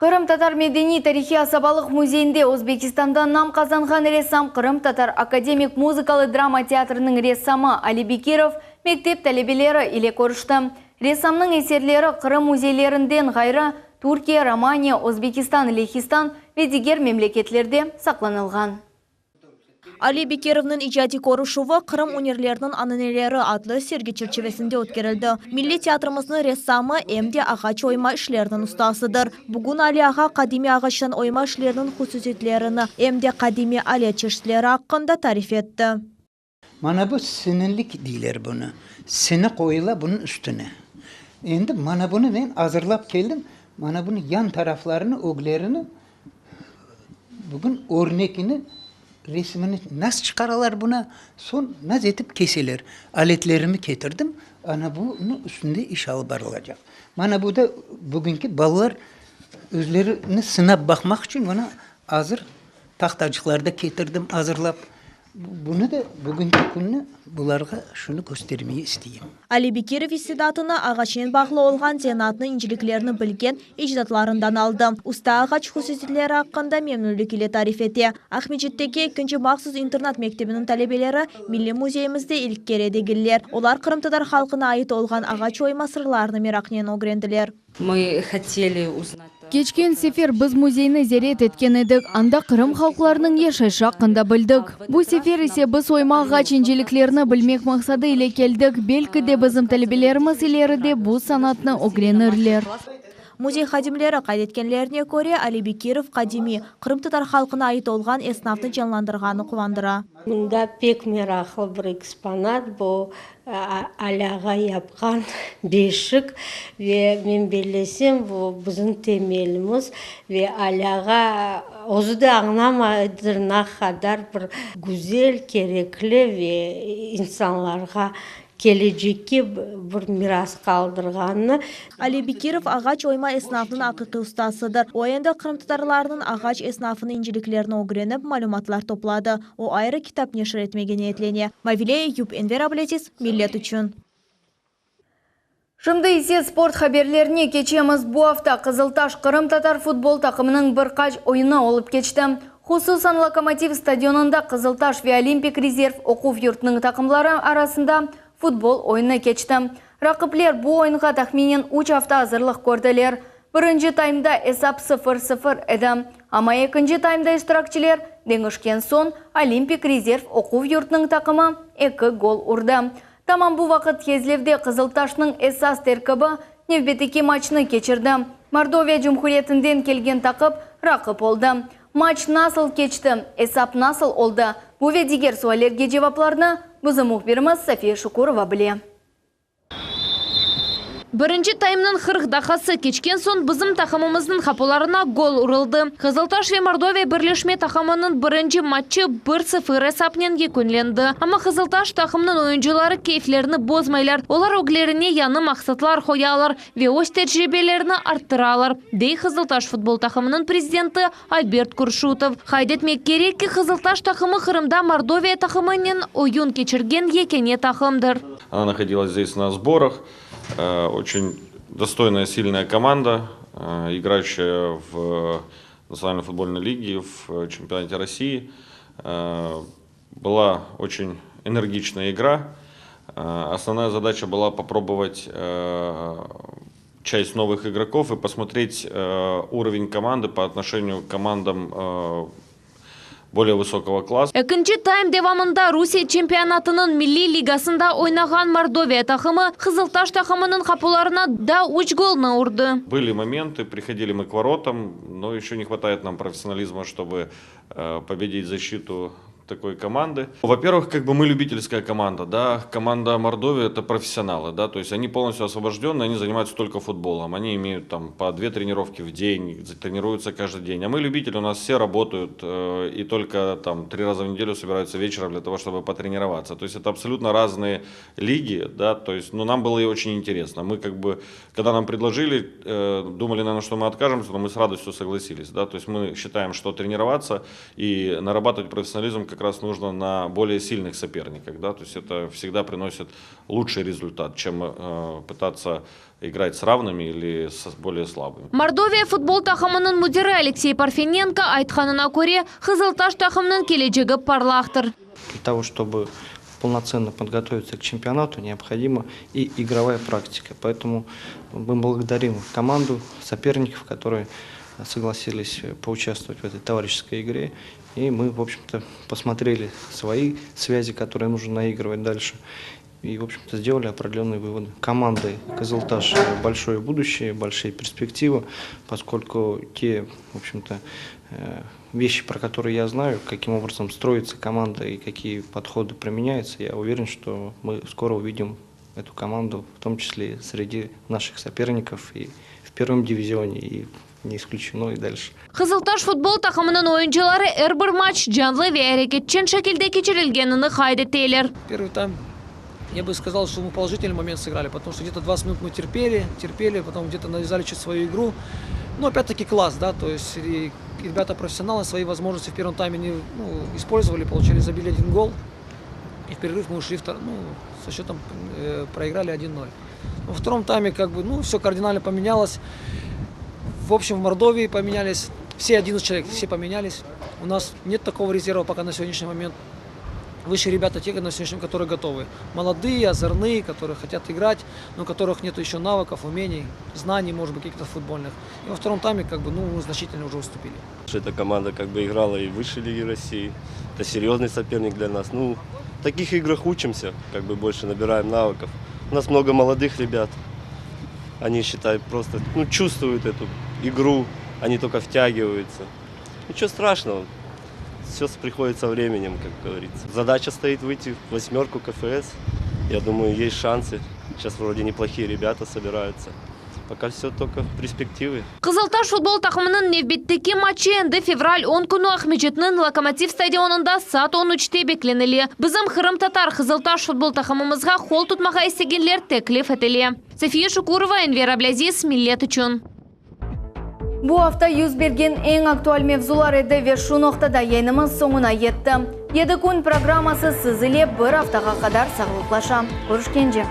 Speaker 1: Qırımtatar medeniy-tarihiy asabalıq müzeyinde Özbekistanda nam qazanğan ressam, Qırımtatar akademik muzıkalı drama teatriniñ ressamı Ali Bekirov mektep talebeleri ile körüşti. Ressamnıñ eserleri Qırım müzeylerinden ğayrı, Türkiye, Romaniya, Özbekistan, Lehistan ve diger memleketlerde saqlanılğan.
Speaker 25: Ali Bekirovnıñ icadiy körüşüvi Qırım ünerleriniñ ananeleri adlı sergi çerçivesinde ötkerildi. Milliy teatrimizniñ ressamı em de ağaç oyma işleriniñ ustasıdır. Bugün Ali ağa qadimiy ağaçtan oyma işleriniñ hususiyetlerini em de qadimiy alet çeşitleri aqqında tarif etti.
Speaker 8: Mana bu sinilik deyler bunı. Sini qoyula bunıñ üstüne. Endi mana bunı men azırlap keldim. Mana bunı yan taraflarını, öglerini bugün örnekini, resimini nasıl çıqaralar buna, soñ nasıl etip keseler. Aletlerimi ketirdim. Ana bunıñ üstünde iş alıp barılacaq. Mana bu da bugünki balalar özlerini sınap baqmaq içün mana azır tahtacıqlar da ketirdim azırlap. Bunı da, bugünki künni bularğa şunı köstermege isteyim.
Speaker 25: Ali Bekirov istidatını ağaçnen bağlı olğan zenaatnıñ inceliklerini bilgen ecdatlarından aldı. Usta ağaç hususiyetleri aqqında memnünlik ile tarif ete. Aqmescitteki ekinci mahsus internat mektebiniñ talebeleri Milliy müzeyimizde ilk kere degiller. Olar qırımtatar halqına ait olğan ağaç oyma sırlarını meraqnen ögrendiler.
Speaker 19: Mı hoteli uznat.
Speaker 1: Keçken sefer biz müzeyni ziyaret etken edik, anda Qırım halqlarınıñ yaşayışı aqqında bildik. Bu sefer ise biz oyma ağaç inceliklerini bilmek maqsadı ile keldik, belki de bizim talebelerimiz ileride bu sanatnı ögrenirler.
Speaker 25: Müzey hadimleri qayd etkenlerine köre, Ali Bekirov qadimiy, qırımtatar halqına ait olğan esnafnı canlandırğanı quvandıra.
Speaker 20: Mında pek meraqlı bir eksponat, bu Ali ağa yapqan beşik ve men bellesem, bu bizim temelimiz ve Ali ağa özü de añlamaydır ne qadar bir güzel, kerekli ve insanlarğa kelecekke bir miras qaldırğanını.
Speaker 25: Ali Bekirov ağaç oyma esnafınıñ aqiqiy ustasıdır. O endi qırımtatarlarnıñ ağaç esnafınıñ inceliklerini ögrenip, malümatlar topladı. O ayrı kitap neşir etmege niyetlene. Mavile Eyüp, Enver Ablâziz, Millet içün.
Speaker 1: Şimdi ise sport haberlerine keçemiz. Bu afta Qızıltaş qırımtatar futbol taqımınıñ bir qaç oyunı olıp keçti. Hususan Lokomotiv stadionında Qızıltaş ve Olimpik rezerv oquv yurtunıñ taqımları arasında futbol oyunı keçti. Raqipler bu oyunğa tahminen üç afta azırlıq kördiler. Birinci taymda esap sıfır-sıfır edi. Amma ekinci taymda iştirakçiler deñişken soñ Olimpik rezerv oquv yurtunıñ taqımı eki gol urdı. Tamam bu vaqıt Kezlevde Qızıltaşnıñ esas terkibi nevbetteki maçnı keçirdi. Mordoviya Cumhuriyetinden kelgen taqip raqip oldı. Maç nasıl keçti, esap nasıl oldı? Bu ve diger suallerge cevaplarnı bizim mühbirimiz Safiye Şukurova bile.
Speaker 2: Birinci taymnıñ 40 daqqası keçken soñ bizim taqımımıznıñ qapularına gol uruldı. Qızıltaş ve Mordoviya birleşme taqımınıñ birinci matçı bir sıfır esapnen yekünlendi. Amma Qızıltaş taqımınıñ oyuncıları keyflerini bozmaylar. Olar öglerine yañı maqsatlar qoyalar ve öz tecribelerini arttıralar, dey Qızıltaş futbol taqımınıñ prezidenti Albert Kurşutov. Qayd etmek kerek ki, Qızıltaş taqımı Qırımda Mordoviya taqımınen oyun keçirgen yekâne taqımdır.
Speaker 21: Она находилась здесь на сборах. Очень достойная, сильная команда, играющая в Национальной футбольной лиге, в чемпионате России. Была очень энергичная игра. Основная задача была попробовать часть новых игроков и посмотреть уровень команды по отношению к командам более высокого класса.
Speaker 2: Ekinci taym devamında Rusiye çempionatınıñ milliy ligasında oynağan Mordoviya taqımı Qızıltaş taqımınıñ qapularına da üç golnı urdı.
Speaker 21: Были моменты, приходили мы к воротам, но еще не хватает нам профессионализма, чтобы победить защиту такой команды. Во-первых, как бы мы любительская команда, да, команда Мордовия это профессионалы, да, то есть они полностью освобожденные, они занимаются только футболом, они имеют там по две тренировки в день, тренируются каждый день. А мы любители, у нас все работают и только там три раза в неделю собираются вечером для того, чтобы потренироваться. То есть это абсолютно разные лиги, да, то есть, ну, нам было и очень интересно. Мы как бы, когда нам предложили, думали, наверное, что мы откажемся, но мы с радостью согласились, да, то есть мы считаем, что тренироваться и нарабатывать профессионализм как раз нужно на более сильных соперниках, да, то есть это всегда приносит лучший результат, чем пытаться играть с равными или с более слабыми.
Speaker 2: Мордовия futbol taqımınıñ müdiri Aleksey Parfenenko aytqanına köre, Qızıltaş taqımınıñ kelecegi parlaqtır.
Speaker 22: Для того, чтобы полноценно подготовиться к чемпионату, необходима и игровая практика. Поэтому мы благодарим команду, соперников, которые согласились поучаствовать в этой товарищеской игре. И мы, в общем-то, посмотрели свои связи, которые нужно наигрывать дальше. И, в общем-то, сделали определенные выводы. Команды «Кызылташ» большое будущее, большие перспективы, поскольку те, в общем-то, э, вещи, про которые я знаю, каким образом строится команда и какие подходы применяются, я уверен, что мы скоро увидим эту команду, в том числе среди наших соперников и в первом дивизионе, и не исключено и дальше.
Speaker 6: Qızıltaş futbol taqımınıñ oyuncıları er bir matç canlı ve areketçen şekilde keçirilgenini qayd eteler.
Speaker 9: Первый тайм, я бы сказал, что мы положительный момент сыграли, потому что где-то 20 минут мы терпели, терпели, потом где-то навязали чуть свою игру. Но опять-таки класс, да, то есть и ребята профессионалы свои возможности в первом тайме не ну, использовали, получили, забили один гол. И в перерыв мы ушли втор, ну, со счетом э, проиграли 1-0. Во втором тайме как бы, ну, все кардинально поменялось. В общем, в Мордовии поменялись, все 11 человек, все поменялись. У нас нет такого резерва пока на сегодняшний момент. Выше ребята те, на сегодняшний которые готовы. Молодые, озорные, которые хотят играть, но у которых нет еще навыков, умений, знаний, может быть, каких-то футбольных. И во втором тайме как бы, ну, мы значительно уже уступили.
Speaker 25: Эта команда как бы играла и в высшей лиге России. Это серьезный соперник для нас. Ну, в таких играх учимся, как бы больше набираем навыков. У нас много молодых ребят. Они, считай, просто ну, чувствуют эту игру, они только втягиваются. Ничего страшного, все приходит со временем, как говорится. Задача стоит выйти в восьмерку КФС. Я думаю, есть шансы. Сейчас вроде неплохие ребята собираются. Пока все только перспективы.
Speaker 6: Qızıltaş futbol taqımınıñ nevbetteki matçı endi fevral 10 künü Aqmescitniñ Lokomotiv stadionında saat 13-te beklenile. Bizim qırımtatar Qızıltaş futbol taqımımızğa qol tutmağa istegenler teklif etile. Safiye Şukurova, Enver Ablâziz, Millet içün.
Speaker 1: Bu afta yüz bergen eñ aktual mevzular edi ve şu noqtada yayınımız soñuna yetti. Yedi kün programması siz ile bir aftağa qadar sağlıqlaşa. Körüşkence.